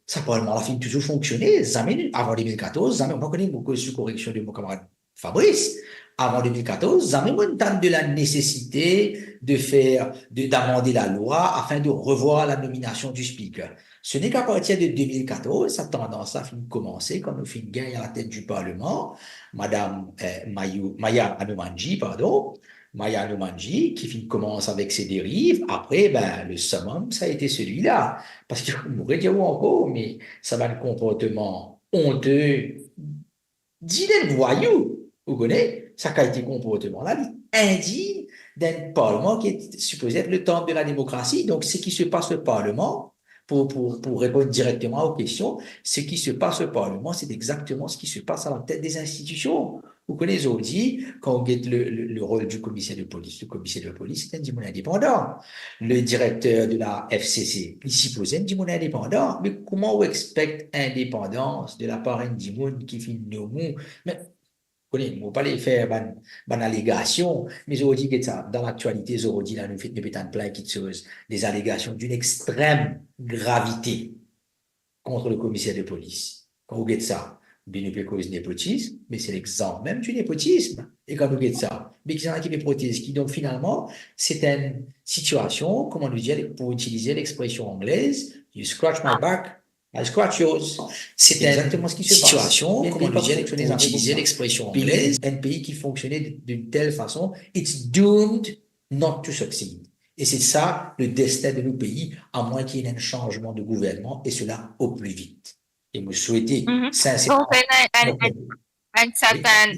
sa parleman la finn touzour fonksione, zame nou, avan de mil katorz, zame, mo pa kone, mo koz sou koreksion de mo kamarad Fabrice, avan de mil katorz, zame mo'nn tann de la nesesite de fer, de, d'amande lalwa afin de revwar la nominasion di Speaker. Se n'est qu'à partir de de mil katorz, sa tandans la finn koumanse, kan nou finn gagn a latet di parleman, madam, eh, Mayou-, Maya Hanoumandji, pardon, Maya Hanoumandji, ki finn koumans avek se deriv, apre, ben, le summum, sa a ete selwi-la. Parski, mo redir ou ankor, me sa bann konportman onte, dign enn vwayou, ou kone, sa kalite konportman la, li indign d'un parlement qui est supposé être le temple de la démocratie. Donc, ce qui se passe au Parlement, pour, pour, pour répondre directement aux questions, ce qui se passe au Parlement, c'est exactement ce qui se passe à la tête des institutions. Ou konn, zordi, kan ou get le, le, le rol di komiser de polis, le komiser de polis, se enn dimoun indepandan. Le direkter de la F C C, li sipoze enn dimoun indepandan. Me kouma ou expect indepandans de la par enn dimoun ki finn nome ou? Me, ou konn, mo pa le fer bann, bann alegasion, me zordi, get sa, dan laktialite, zordi la, nou, nou pe tann plin kiksoz, des allégations d'une extrême gravité contre le commissaire de police. Kan ou get sa, be nou pe koz nepotism, me se lexanp mem di nepotism. E kan ou get sa, be kisannla ki pe protez ki? Donk, finalman, se enn sitiasion, kouma nou dir, pou itiliz lexpresion anglez, "You scratch my back, I'll scratch yours." Se enn sitiasion, kouma nou dir, pou itiliz lexpresion anglez, enn pei ki fonksione d'une telle façon, it's doomed not to succeed. E se sa le destin de nou pei, amwin ki ena enn sanzman de gouvernman, e sela o pli vit. E mo swete, sinserman, enn sertin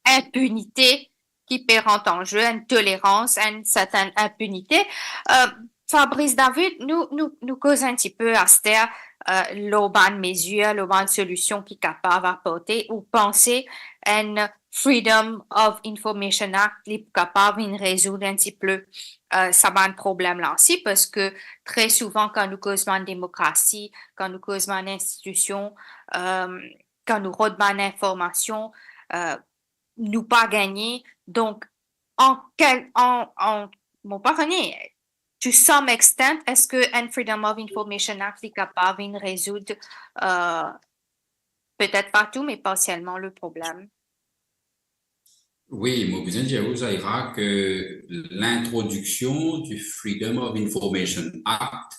inpinite ki pe rant an ze, enn tolerans, enn sertin inpinite. Euh, Fabrice David, nou, nou, nou koz enn tipe aster, euh, lor bann mezir, lor bann solision ki kapav aporte, ou panse enn Freedom of Information Act, li pou kapav vinn rezoud enn tipe, euh, sa bann problem la osi, parski tre souvan, kan nou koz bann demokrasi, kan nou koz bann institision, euh, kan nou rod bann informasion, euh, nou pa gagne. Donk, an kel, an, an, mo pa kone, to some extent, eski enn Freedom of Information Act li kapav vinn rezoud, euh, petet pa tou, me parsielman le problem? Wi, mo bizin dir ou, Zahira, ke lintrodiksion di Freedom of Information Act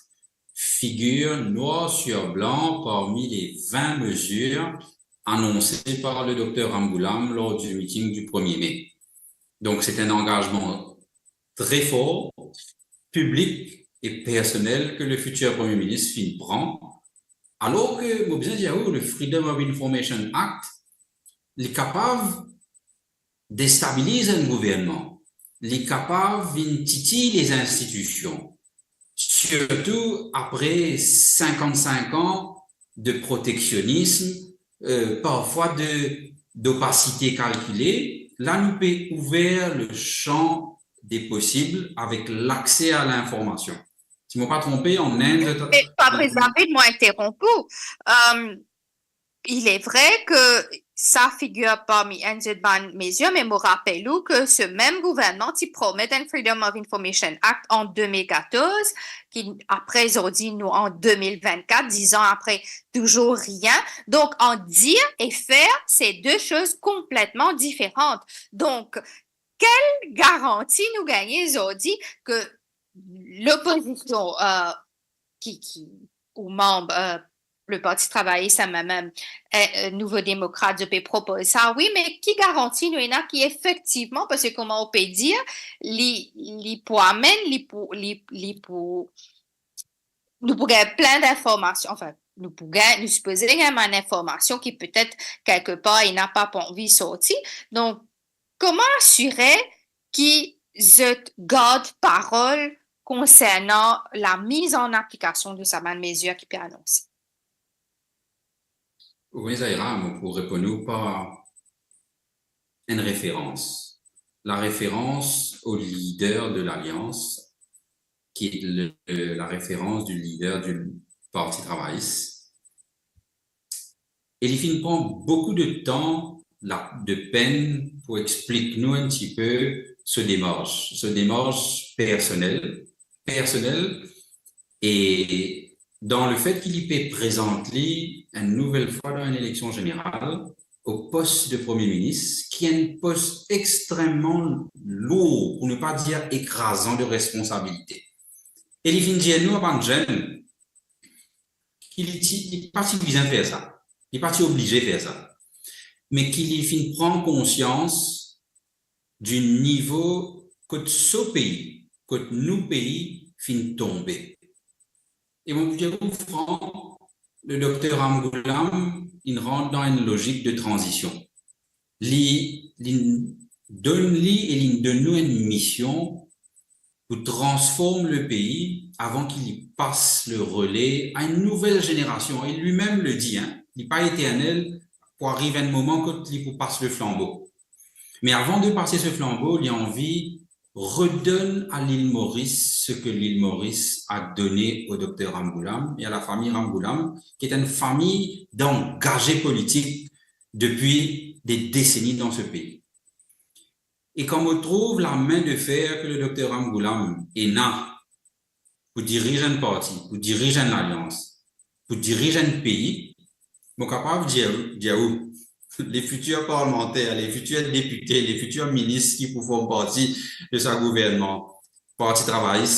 figir nwar sir blan parmi le vin mezir anonse par le dokter Ramgoolam lor di meeting di premie me. Donk, se enn angazman tre for, piblik e personel ke le fitir premie minis finn pran. Alor ke, mo bizin dir ou, le Freedom of Information Act, li kapav destabiliz enn gouvernman, li kapav vinn titir le institision, sirtou apre sinkant-sink an de proteksionism, euh, parfwa de, d'opasite kalkile. La, nou pe ouver le san de posib avek lakse a linformasion. Si mo pa tronpe, an Inde... Me, Fabrice David, mo interonp ou. Euh, il est vrai ke sa figir parmi enn de bann mezir, me mo rapel ou ke se mem gouvernman ti promet enn Freedom of Information Act an de mil katorz, ki apre zordi nou an de mil vennkat, diz an apre, touzour rien. Donk, ant dir e fer, se de soz konpletman diferan. Donk, kel garanti nou gagne zordi ke lopozision, euh, ki, ki, ou manb, euh, le Parti Travayis, sa mem, euh, euh, Nouvo Demokrat, zot pe propoz sa, wi, me ki garanti nou ena ki efektivman, parski kouma ou pe dir, li, li pou amenn, li pou, li, li pou, nou pou gagn plin dinformasion, anfin, nou pou gagn, nou sipoze gagn bann informasion ki petet kelkepar ena pa pou anvi sorti. Donk, kouma asire ki zot gard parol konsernan lamiz an aplikasion de sa bann mezir ki pe anonse? Wi, Zahira, mo pou reponn ou par enn referans. La referans o lider de Lalians, ki le, la referans di lider di Parti Travayis. E li finn pran boukou de tan, la, de penn pou explik nou enn tipe so demars, so demars personel, personel, e dan lefet ki li pe prezant li enn nouvel fwa dan enn eleksion zeneral o pos de premie minis, ki enn pos extrememan lour, pou ne pa dir ekrazan de responsabilite. E li finn dir nou, a bann zenn, ki li ti, li pa ti bizin fer sa. Li pa ti oblize fer sa. Me ki li finn pran konsians di nivo kot so pei, kot nou pei finn tonbe. E mo pou dir ou fran, le dokter Ramgoolam, li rant dan enn lozik de tranzision. Li, li, donn li e li donn nou enn mision pou transform le pei avan ki li pas le rele a enn nouvel zenerasion. E li mem le di, hein, li pa eternel, pou ariv enn moman kot li pou pas le flanbo. Me avan de pase se flanbo, li anvi redonn a Lil Moris seki Lil Moris a done o Dokter Ramgoolam e a lafami Ramgoolam, ki est une famille d'engagés politiques depuis des décennies dans ce pays. E kan mo trouv lame de fer ki le Dokter Ramgoolam ena pou diriz enn parti, pou diriz enn lalians, pou diriz enn pei, mo kapav dir, dir ou, le fitir parlmanter, le fitir depite, le fitir minis ki pou form parti de sa gouvernman, Parti Travayis,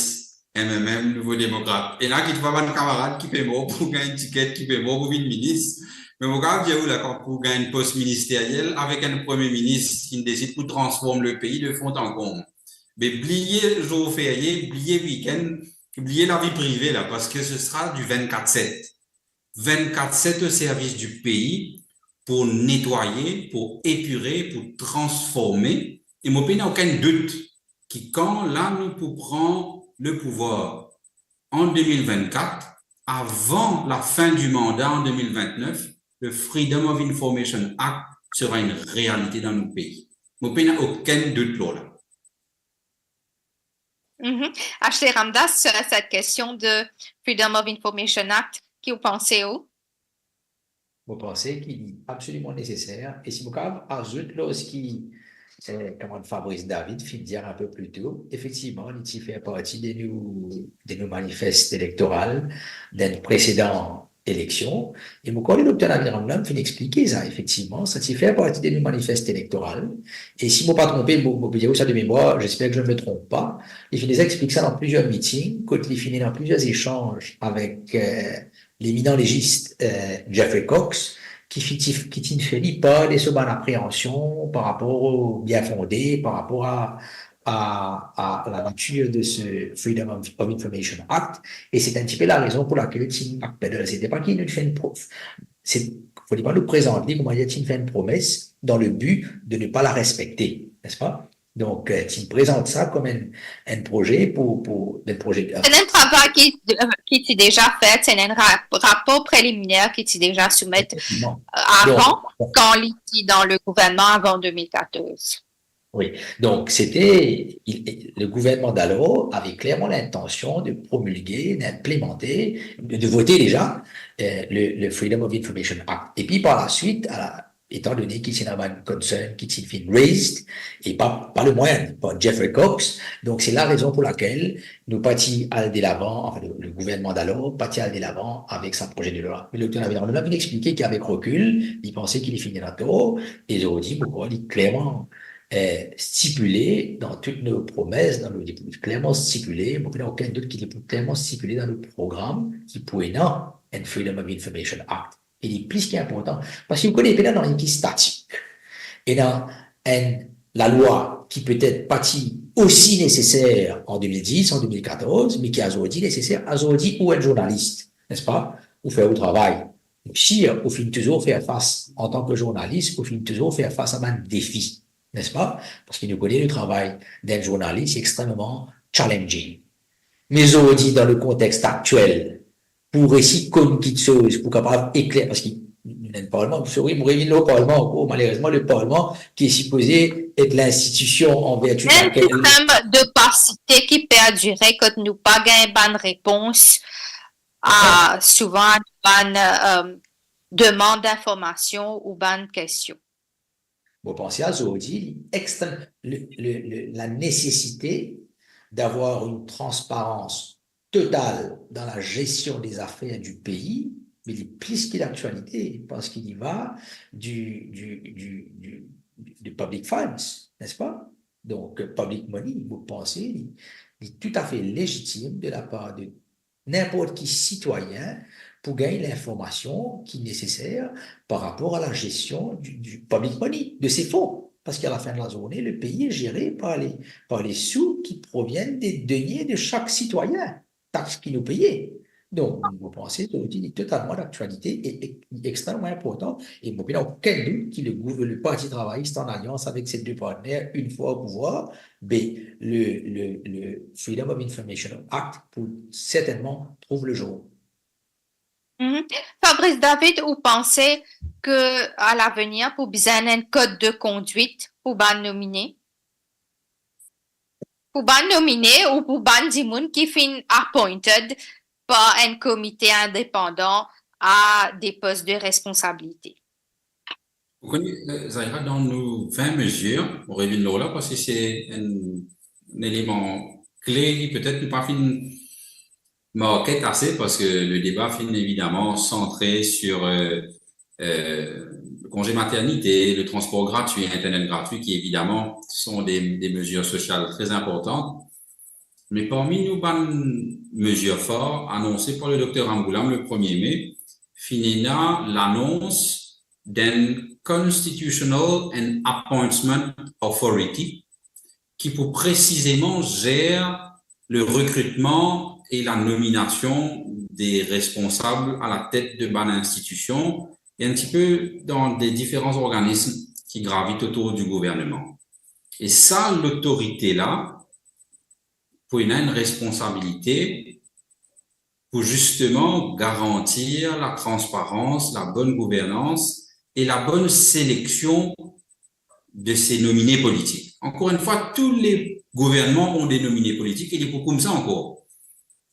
M M M, Nouvo Demokrat. Ena ki tou bann kamarad ki pe mor pou gagn tiket, ki pe mor pou vinn minis. Me mo kapav dir ou la, kan pou gagn pos ministeryel avek enn premie minis ki desid pou transform le pei de fon an konb. Me bliye zour ferye, bliye wikenn, bliye lavi prive la, parski ce sera du vingt-quatre sept. Vingt-quatre sept au service du pays pour nettoyer, pour épurer, pour transformer. E mo pena okenn dout ki kan la nou pou pran le pouvwar an de mil vennkat, avan lafin di manda an de mil ventnef, le Freedom of Information Act sera une réalité dans notre pays. Mo pena okenn dout lor la. Mhm. Ashley Ramdas, sur cette question de Freedom of Information Act, ki ou panse ou? Mo panse ki li absoliman neseser, e si mo kapav azout lor seki, eh, kamarad Fabrice David finn dir enpe pli to, efektivman, li ti fer parti de nou, de nou manifest elektoral dan presedan eleksion. E mo krwar le Dokter Navin Ramgoolam finn explike sa, efektivman, sa ti fer parti de nou manifest elektoral. E si mo pa tronpe, mo, mo pe dir ou sa de memwar, j'espère que je ne me trompe pas, li finn deza explik sa dan plizier meeting, kot li finn ena plizier zesanz avek, eh, leminan legis, eh, Jeffrey Cox, ki finn ti, ki ti fer li par de so bann apreansion par rapor o bien fonde, par rapor a, a, a la natir de se Freedom of, of Information Act, e se enn tipe larezon pou lakel ti Macpedal, se pa ki nou fer enn pro-, se, fode pa nou prezant li kouma li ti fer enn promes dan le bi de ne pa la respekte, n'est-ce pas? Donk, eh, ti prezant sa kom enn, enn proze pou, pou, enn proze, eh, Se enn travay ki, eh, ki ti deza fet, se enn ra-, rapor preliminer ki ti deza soumet, Efektivman. eh, avan, Donk, kan li ti dan le gouvernman avan de mil katorz. Oui, donc c'était, il, le gouvernement d'alors avait clairement l'intention de promulguer, d'implémenter, de, de voter déjà, euh, le, le Freedom of Information Act. Et puis par la suite, à la, étant donné ki ti ena bann concern ki ti finn raised, e pa, pa le mwayin, par Jeffrey Cox, donc c'est la raison pour laquelle nou pa ti al delavan, enfin, le, le gouvernement d'alors pa ti al delavan avek sa proze de lwa. Me Dokter Navin Ramgoolam finn explike ki avek rekil, li panse ki li finn ena tor, e zordi, mo krwar li klerman, eh, stipile dan tou nou promes, dan nou, li pou klerman stipile, mo pena okenn dout ki li pou klerman stipile dan nou program ki pou ena enn Freedom of Information Act. E li plis ki inportan. Parski ou kone, pena nanye ki statik. Ena enn lalwa ki petet pa ti osi neseser an de mil dis, an de mil katorz, me ki azordi neseser azordi ou enn zournalis, n'est-ce pas? Ou fer ou travay. Ou sir, ou finn touzour fer fas, antan ki zournalis, ou finn touzour fer fas a bann defi, n'est-ce pas? Parski nou kone le travay d'enn zournalis extrememan challenging. Me zordi, dan le kontext aktiel, pou resi konn kiksoz, pou kapav ekler, parski nou ena enn parlman, sorry, mo revinn lor parlman ankor, malerezman, le parlman ki sipoze et linstitision an verti Enn lakel sistenm d'opasite ki perdire kot nou pa gagn bann repons a, souvan, bann, eh, demann d'informasion ou bann kestion. Mo panse azordi, li extrem-, le, le, le, la nécessité d'avoir une transparence totale dans la gestion des affaires du pays, me li plis ki laktialite, parski li va du, du, du, du, du public funds, n'est-ce pas? Donc, euh, public money, mo panse, li, li toutafe lezitim de la par de ninport ki sitwayin pou gagn linformasion ki neseser par rapor a la gestion du, du public money, de ses fonds. Parce qu'à la fin de la journée, le pays est géré par les, par les sous qui proviennent des deniers de chaque citoyen, tax ki nou peye. Donk, mo panse, to ti totalman daktialite e, e extrememan inportan. E mo pena okenn dout ki le gou-, le Parti Travayis an alians avek se de partner, enn fwa o pouvwar, be, le, le, le Freedom of Information Act pou sertennman trouv le zour. Mhm. Fabrice David, ou panse ke a lavenir pou bizin enn kod de kondwit pou bann nomine? Pou bann nomine ou pou bann dimoun ki finn appointed par enn komite indepandan a de pos de responsabilite? Ou kone, eh, Zahira, dan nou vin mezir, mo revinn lor la, parski se enn, enn eleman kle ki petet nou pa finn market ase, parski le deba finn evidaman santre sur, eh, eh, le konze maternite, le transpor gratwi, Internet gratwi, ki evidaman son de, de mezir sosial tre inportan. Me parmi nou bann mezir for anonse par le dokter Ramgoolam le premie me, finn ena lanons d'un Constitutional and Appointment Authority ki pou presizeman zer le rekritman e la nominasion de responsab a latet de bann institision e enn tipe dan de diferan zorganism ki gravit otour di gouvernman. E sa lotorite la pou ena enn responsabilite pou zisteman garantir la transparans, la bonn gouvernans e la bonn seleksion de se nomine politik. Ankor enn fwa, tou le gouvernman ena de nomine politik e li pou koumsa ankor.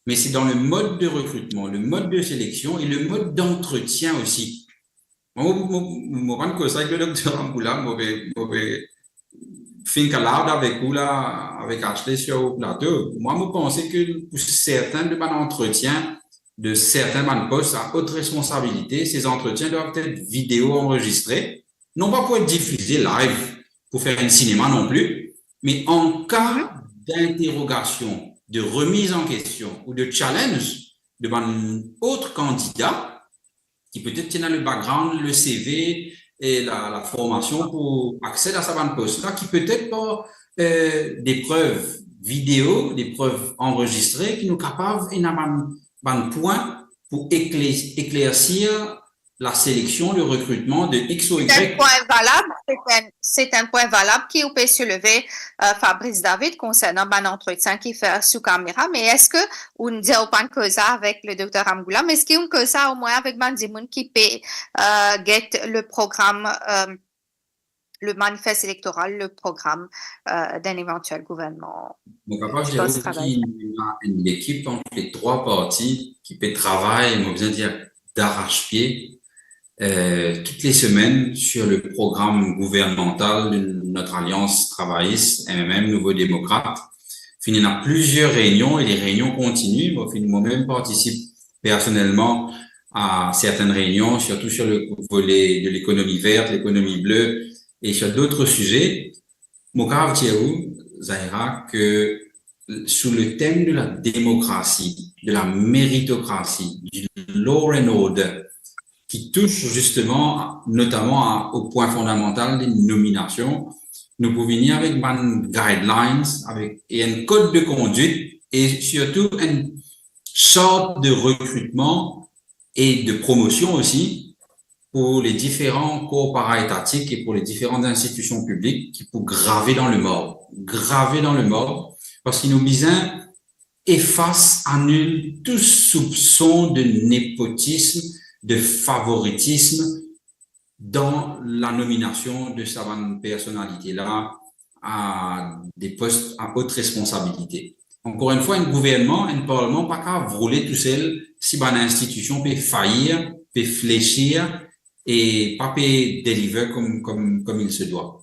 Me se dan le mod de rekritman, le mod de seleksion e le mod dantretien osi. Mwa, mo, mo, mo, mo pa'nn koz sa avek le dokter Ramgoolam, mo pe, mo pe think aloud avek ou la, avek Ashley sur ou plato. Mwa, mo panse ke pou serten de bann antretien, de serten bann pos a ot responsabilite, se zantretien dwa et video anrezistre, non pa pou et difize live pou fer enn sinema non pli, me an ka d'interogasion, de remiz an kestion ou de challenge de bann ot kandida, ki petet ti ena le background, le C V e la, la formasion pou aksed a sa bann pos la, ki petet par, eh, de prev video, de prev anrezistre, ki nou kapav ena bann, bann pwin pou ekle-, eklersir la seleksion, le rekritman de X ou Y. C'est un point valable, c'est un, c'est un point valable ki ou pe souleve, euh, Fabrice David, konsernan bann antretien ki fer sou kamera, me eski ou dir ou pa'nn koz sa avek le dokter Ramgoolam, me eski ou'nn koz sa omwin avek bann dimoun ki pe, euh, get le program, euh, le manifeste électoral, le programme, euh, d'un éventuel gouvernement? Mo kapav dir ou ki ena enn lekip ant le trwa parti ki pe travay, mo bizin dir, d'arrache-pied, euh, toutes les semaines sur le programme gouvernemental de notre alliance travailliste, M M M, Nouveaux Démocrates. Finn ena plizier reynion e le reynion kontini. Mo finn, mo mem partisip personelman a sertenn reynion, sirtou sur le volet de l'économie verte, l'économie bleue et sur d'autres sujets. Mo kapav dir ou, Zahira, ke sous le thème de la démocratie, de la méritocratie, du law and order, ki tous zisteman, notaman a, o pwin fondamantal de nominasion, nou pou vini avek bann guidelines, avek, e enn kod de kondwit, e sirtou enn sort de rekritman e de promosion osi pou le diferan kor paraetatik e pou le diferan institision piblik ki pou grave dan le marb. Grave dan le marb, parski nou bizin efas, anil tou soupson de nepotism, de favoritism dan la nominasion de sa bann personalite la a de pos a ot responsabilite. Ankor enn fwa, enn gouvernman, enn parlman pa kapav roule tousel si bann institision pe fayir, pe flesir e pa pe deliver kom, kom, kom il se doit.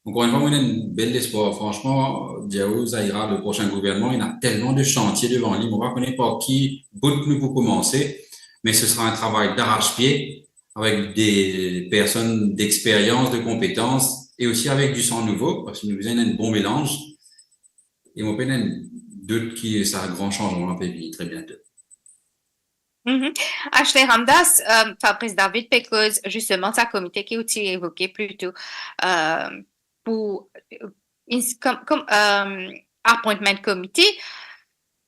Ankor enn fwa, mo ena enn bel lespwar. Fransman, dir ou, Zahira, le prosin gouvernman, ena telman de santie devan li. Mo pa kone par ki bout nou pou koumanse, me se sera enn travay d'arrache-pied avek de personn d'experians, de konpetans e osi avek di san nouvo, parski nou bizin enn bon melanz. E mo pena enn dout ki sa gran sanzman la pe vini tre biento. Mhm. Ashley Ramdas, euh, Fabrice David pe koz zisteman sa komite ki ou ti evoke pli to, euh, pou, euh, ins-, kom, kom, euh, appointment committee.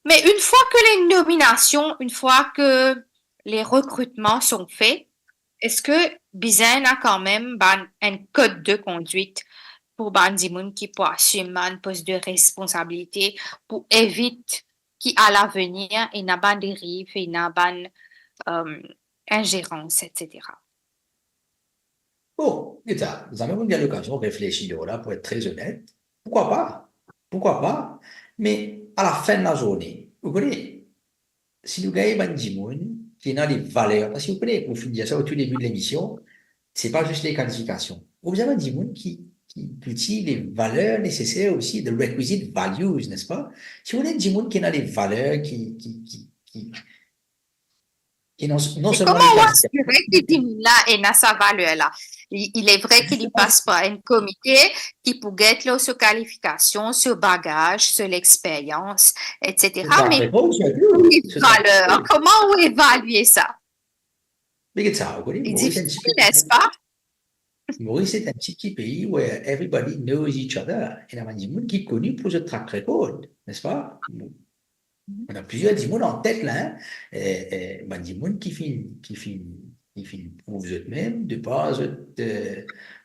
Mais une fois que les nominations, une fois que les recrutements sont faits, est-ce que bizin ena kanmem bann, enn code de conduite pou bann dimoun ki pou asim bann pos de responsabilite, pou evit ki a lavenir ena bann deriv, ena bann, euh, injérans, et cetera. Bon, get sa, zame mo'nn gagn lokazion reflesi lor la, pou et tre zonet. Pourquoi pas? Pourquoi pas? Me a la fin de la journée, ou kone, si nou gagn bann dimoun ki ena de valer, parski ou kone, ou finn dir sa o tou debi de lemision, se pa zis les qualifications. Ou bizin bann dimoun ki, ki, ki ena les valeurs nécessaires aussi, the requisite values, n'est-ce pas? Si ou ena dimoun ki ena de valer ki, ki, ki, ki, ki non, non E selman koman les ou qualifications, asire ki dimoun la ena sa valer la? Il, il est vrai ki li pas par enn komite ki pou get lor so kalifikasion, so bagaz, so lexperyans, et cetera. track Me record, surtout, les so track valeurs, record. Koman ou evalie sa? Me get sa, ou kone, Li Moris enn difisil, ti n'est-ce pas? Maurice est un petit pays where everybody knows each other. Ena bann dimoun ki koni pou zot track record, n'est-ce pas? Ena plizier dimoun an tet la, hein? E, e, bann dimoun ki finn, ki finn, ki finn prouv zot mem, de par zot, euh,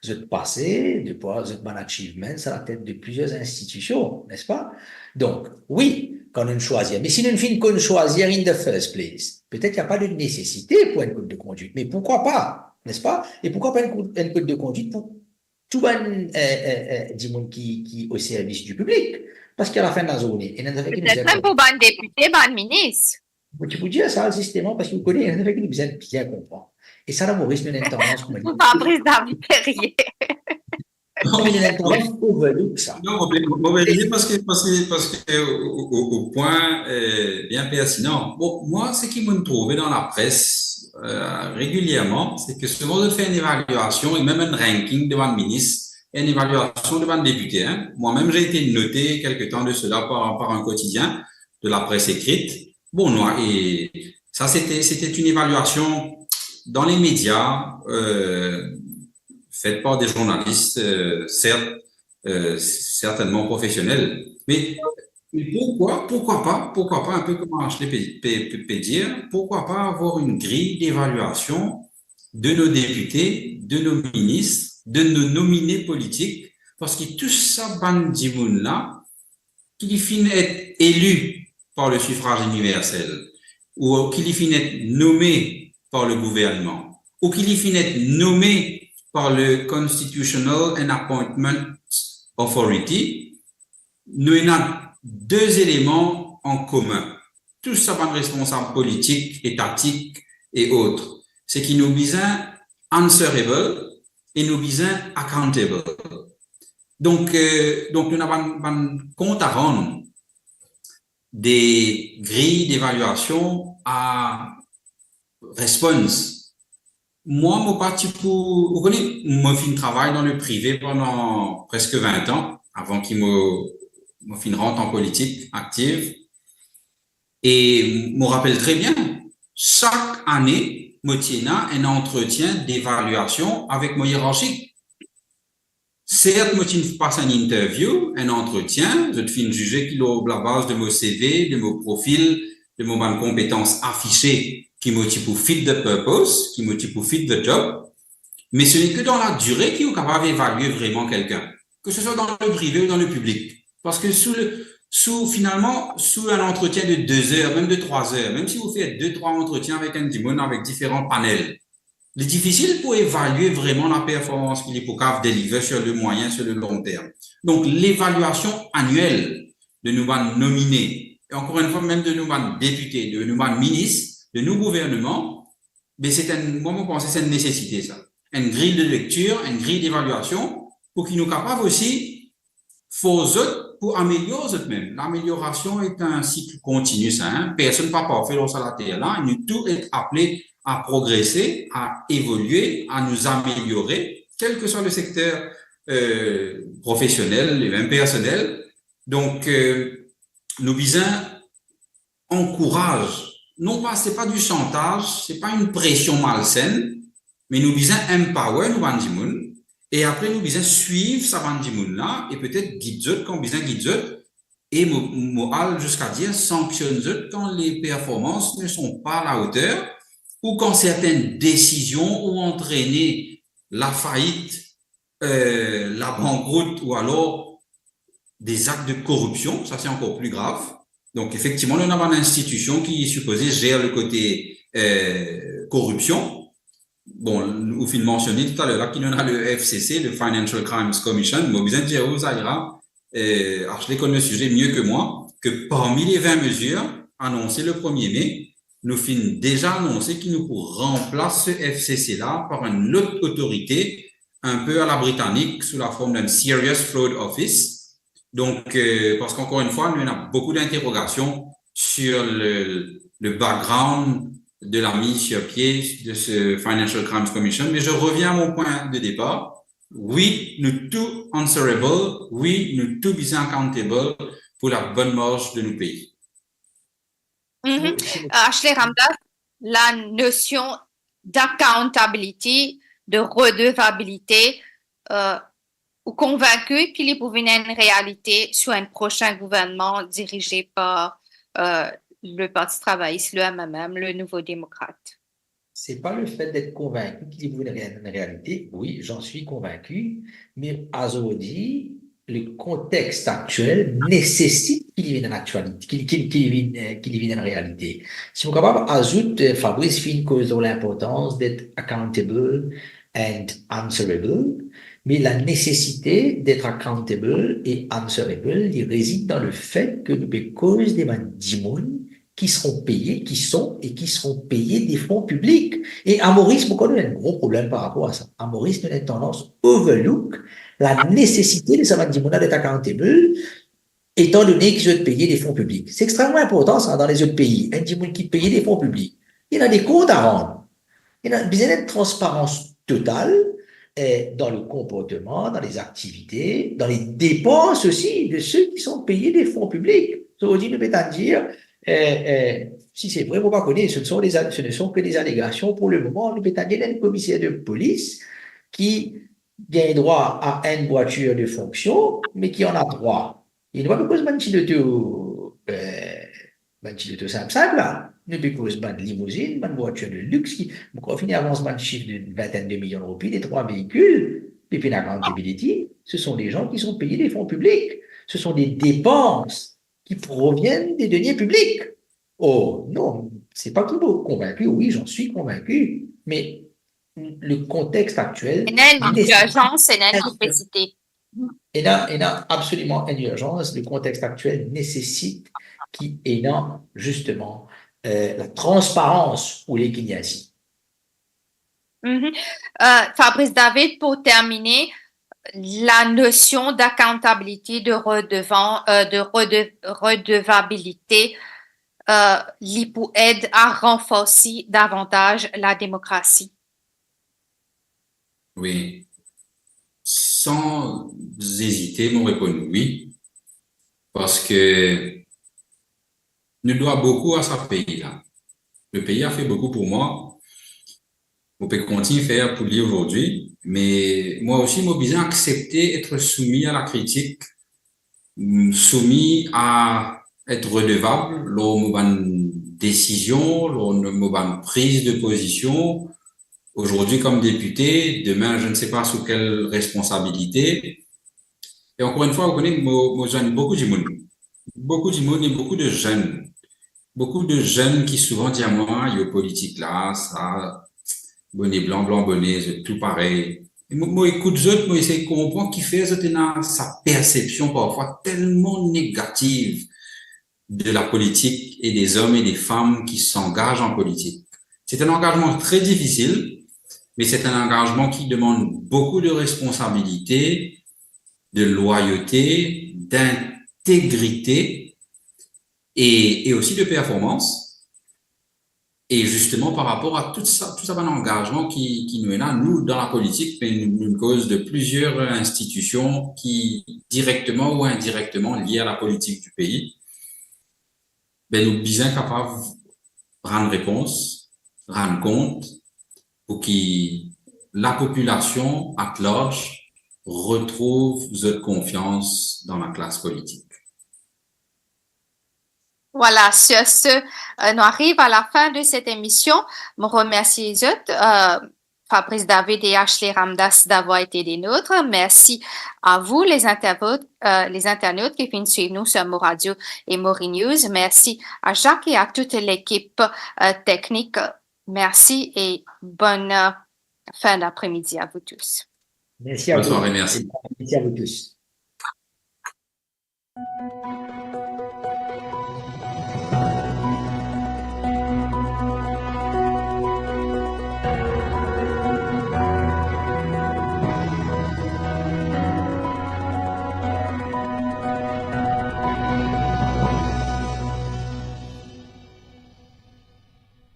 zot pase, de par zot bann achievements a la tet de plizier institision, n'est-ce pas? Donk, wi, kan nou swazir, me si nou finn konn swazir in the first place, petet ena pa de nesesite pou enn code de conduite, me pourquoi pas, n'est-ce pas? E pourquoi pas enn code, enn code de conduite pou tou bann, euh, euh, euh, dimoun ki, ki o servis di piblik? Parski a la fin de la zourne, ena enn zafer ki nou bizin konpran. Petet mem pou bann depite, bann minis. Mo ti pou dir sa, zisteman, parski ou kone, ena enn zafer ki nou bizin bien konpran. E sa, la, Maurice, nou ena enn tandans, kouma dir, Fabrice David-Perrier. nou ena enn tandans overlook sa. Non, mo pe, mo pe rir parski, parski, parski o, o, o, o pwin, euh, bien pertinan. Bon, mwa, seki mo'nn trouve dan lapres, euh, regilierman, se ke souvan zot fer enn evalyasion e mem enn ranking de bann minis, enn evalyasion de bann depite, hein. Moi-même, j'ai été noté quelque temps de cela par, par un quotidien de la presse écrite. Bon, non, et ça, c'était, c'était une évaluation dans les médias, euh, faite par des journalistes, euh, certes, euh, certainement professionnels. Mais, mais pourquoi, pourquoi pas, pourquoi pas, un peu comme Ashley peut, peut, peut, peut dire, pourquoi pas avoir une grille d'évaluation de nos députés, de nos ministres, de nos nominés politiques, parski tou sa bann dimoun la, ki li finn et eli par le suffrage universel, ou ki li finn et nome par le gouverneman, ou ki li finn et nome par le Constitutional and Appointments Authority, nou ena de eleman an komin. Tou sa bann responsab politik, etatik e ot, seki nou bizin answerable e nou bizin accountable. Donk, euh, donk nou ena bann, bann kont a rann, de grille d'évaluation à response. Mwa, mo pa ti pou, ou kone, mo finn travay dan le prive pandan preske vin an, avan ki mo, mo finn rant an politik aktiv. E mo rapel tre bien, sak ane, mo ti ena enn antretien devaluasion avek mo ierarsi. Sert, mo ti finn pas enn interview, enn antretien, zot finn zize ki lor labaz de mo CV, de mo profil, de mo bann konpetans afise, ki mo ti pou fit the purpose, ki mo ti pou fit the job. Me se n'est que dans la durée ki ou kapav evalie vreman kelkin, que ce soit dans le privé ou dans le public. Parski sou le, sou, finalman, sou enn antretien de de zer, mem de trwa zer, mem si ou fer de, trwa antretien avek enn dimoun, avek diferan panel, li difisil pou evalie vreman la performans ki li pou kapav deliver sur le moyen, sur le long terme. Donk, levaliasion aniel de nou bann nomine, e ankor enn fwa, mem de nou bann depite, de nou bann minis, de nou gouverneman, be, se enn, mwa, mo panse se enn nesesite, sa. Enn grille de lecture, enn grille d'évaluation, pou ki nou kapav osi forse zot pou amelior zot mem. L'amélioration est un cycle continu, sa, hein. Personn pa parfe lor sa later la. Nou tou et apele a progrese, a evolie, a nou ameliore, quel que soit le secteur, euh, professionnel e mem personel. Donk, euh, nou bizin ankouraz, non pa, se pa di shantaz, se pa enn presion malsenn, me nou bizin empower nou bann dimoun, e apre nou bizin swiv sa bann dimoun la, e petet gid zot kan bizin gid zot, e mo, mo al ziska dir sanksionn zot kan les performances ne sont pas à la hauteur ou kan sertenn desizion ou antrene lafayit, euh, labankrout ou alor des actes de corruption, sa se ankor pli grav. Donk, efektivman, nou ena bann institision ki sipoze zer le kote, euh, koripsion. Bon, ou finn mansione taler la ki nou ena le F C C, le Financial Crimes Commission. Mo bizin dir ou, Zaira, euh, Ashley konn le size mie ke mwa, ke parmi les vingt mesures annoncées le premier mai, nou finn deza anonse ki nou pou ranplas se F C C la par enn lot otorite, un peu à la britannique, sous la forme d'un Serious Fraud Office. Donc, euh, parce qu'encore une fois, nous avons beaucoup d'interrogations sur le, le background de la mise sur pied de ce Financial Crimes Commission. Mais je reviens à mon point de départ. Oui, nou tou answerable. Oui, nou tou bizin accountable pour la bonne marche de nou pei. Mhm. Euh, Ashley Ramdass, la notion d'accountability, de redevabilité, euh, ou konvinki ki li pou vinn enn realite sou enn prosin gouvernman dirize par, euh, le Parti Travayis, le M M M, le Nouveau Démocrate? C'est pas le fait d'être convaincu qu'il y a une ré-, une réalité. Oui, j'en suis convaincu, mais azordi, le contexte actuel nécessite qu'il y ait une actualité, qu'il, qu'il, qu'il y ait une, euh, qu'il y ait une réalité. Si nou kapav azout, euh, Fabrice finn koz lor linportans d'être accountable and answerable, mais la nécessité d'être accountable et answerable, li rezid dan le fait que nou pe koz de bann dimoun qui seront payés, qui sont et qui seront payés des fonds publics. E a Moris, mo krwar nou ena enn gro problem par rapor a sa. A Moris, nou ena enn tandans overlook la nesesite de sa bann dimoun la d'être accountable, etan done ki zot peye de fon piblik. Se extreman inportan sa dan lezot pei. Enn dimoun ki peye de fon piblik, li ena de kont a rann. Li ena bizin enn transparans total, eh, dan le konportman, dan lezaktivite, dan ledepans osi de se ki son peye de fon piblik. Zordi nou pe tann dir, eh, eh, si se vre, mo pa kone, ce ne sont les a-, ce ne sont que des allégations pour le moment. Nou pe tann dir enn komiser de polis ki gagn drwa a enn vwatir de fonksion, me ki anna trwa. E nou pa pe koz bann ti loto, eh, bann ti loto sinp sinp la. Nou pe koz bann limouzinn, bann vwatir de lix ki, mo krwar finn avans bann sif de vintèn de milion de roupi, de trwa veikil, depi ena accountability, ce sont des gens qui sont payés des fonds publics. Ce sont des dépenses qui proviennent des deniers publics. Oh, non, c'est pas que vous convaincu, oui, j'en suis convaincu, mais le contexte actuel... Ena enn irzans, ena enn nesesite. Ena, ena absoliman enn irzans, le contexte actuel nécessite ki ena, justement, euh, la transparans ou les clients. Mhm. Euh, Fabrice David, pour terminer, la notion d'accountability, de redevan-, euh, de rede-, redevabilité, euh, li pou ed a ranforsi davantaz la demokrasi. Wi. San ezite, mo reponn wi. Parski nou dwa boukou a sa pei la. Le pays a fait beaucoup pour moi. Mo pe kontign fer pou li azordi, me mwa osi mo bizin aksepte et soumis à la critique, soumis à être redevable lor mo bann desizion, lor mo bann priz de pozision, azordi kom depite, demin je ne sais pas sous quelle responsabilité. E ankor enn fwa, ou kone, mo, mo zwenn boukou dimoun. Boukou dimoun e boukou de zenn. Boukou de zenn ki souvan dir a mwa, yo politik la, sa, bone blan, blan bone, zot tou parey. E mo, mo ekout zot, mo esey konpran kifer zot ena sa persepsion parfwa telman negativ de la politik e de zom e de fam ki sangaz an politik. Se enn angazman tre difisil, me se enn angazman ki demann boukou de responsabilite, de lwayote, d'integrite e, e osi de performans. E zisteman, par rapor a tou sa, tou sa bann angazman ki, ki nou ena, nou, dan la politik, me nou, nou koz de plizier institision ki direkteman ou indirekteman lie a la politik di pei, be, nou bizin kapav rann repons, rann kont, pou ki lapopilasion at large retrouv zot konfians dan laklas politik. Voilà, sur ce, euh, nous arrivons à la fin de cette émission. Je remercie les autres, euh, Fabrice David et Ashley Ramdas d'avoir été des nôtres. Merci à vous, les internautes, euh, les internautes qui viennent suivre nous sur Mo Radio et Mori News. Merci à Jacques et à toute l'équipe, euh, technique. Merci et bonne, euh, fin d'après-midi à vous tous. Merci à Bonne vous. Soirée, merci. Merci à vous tous.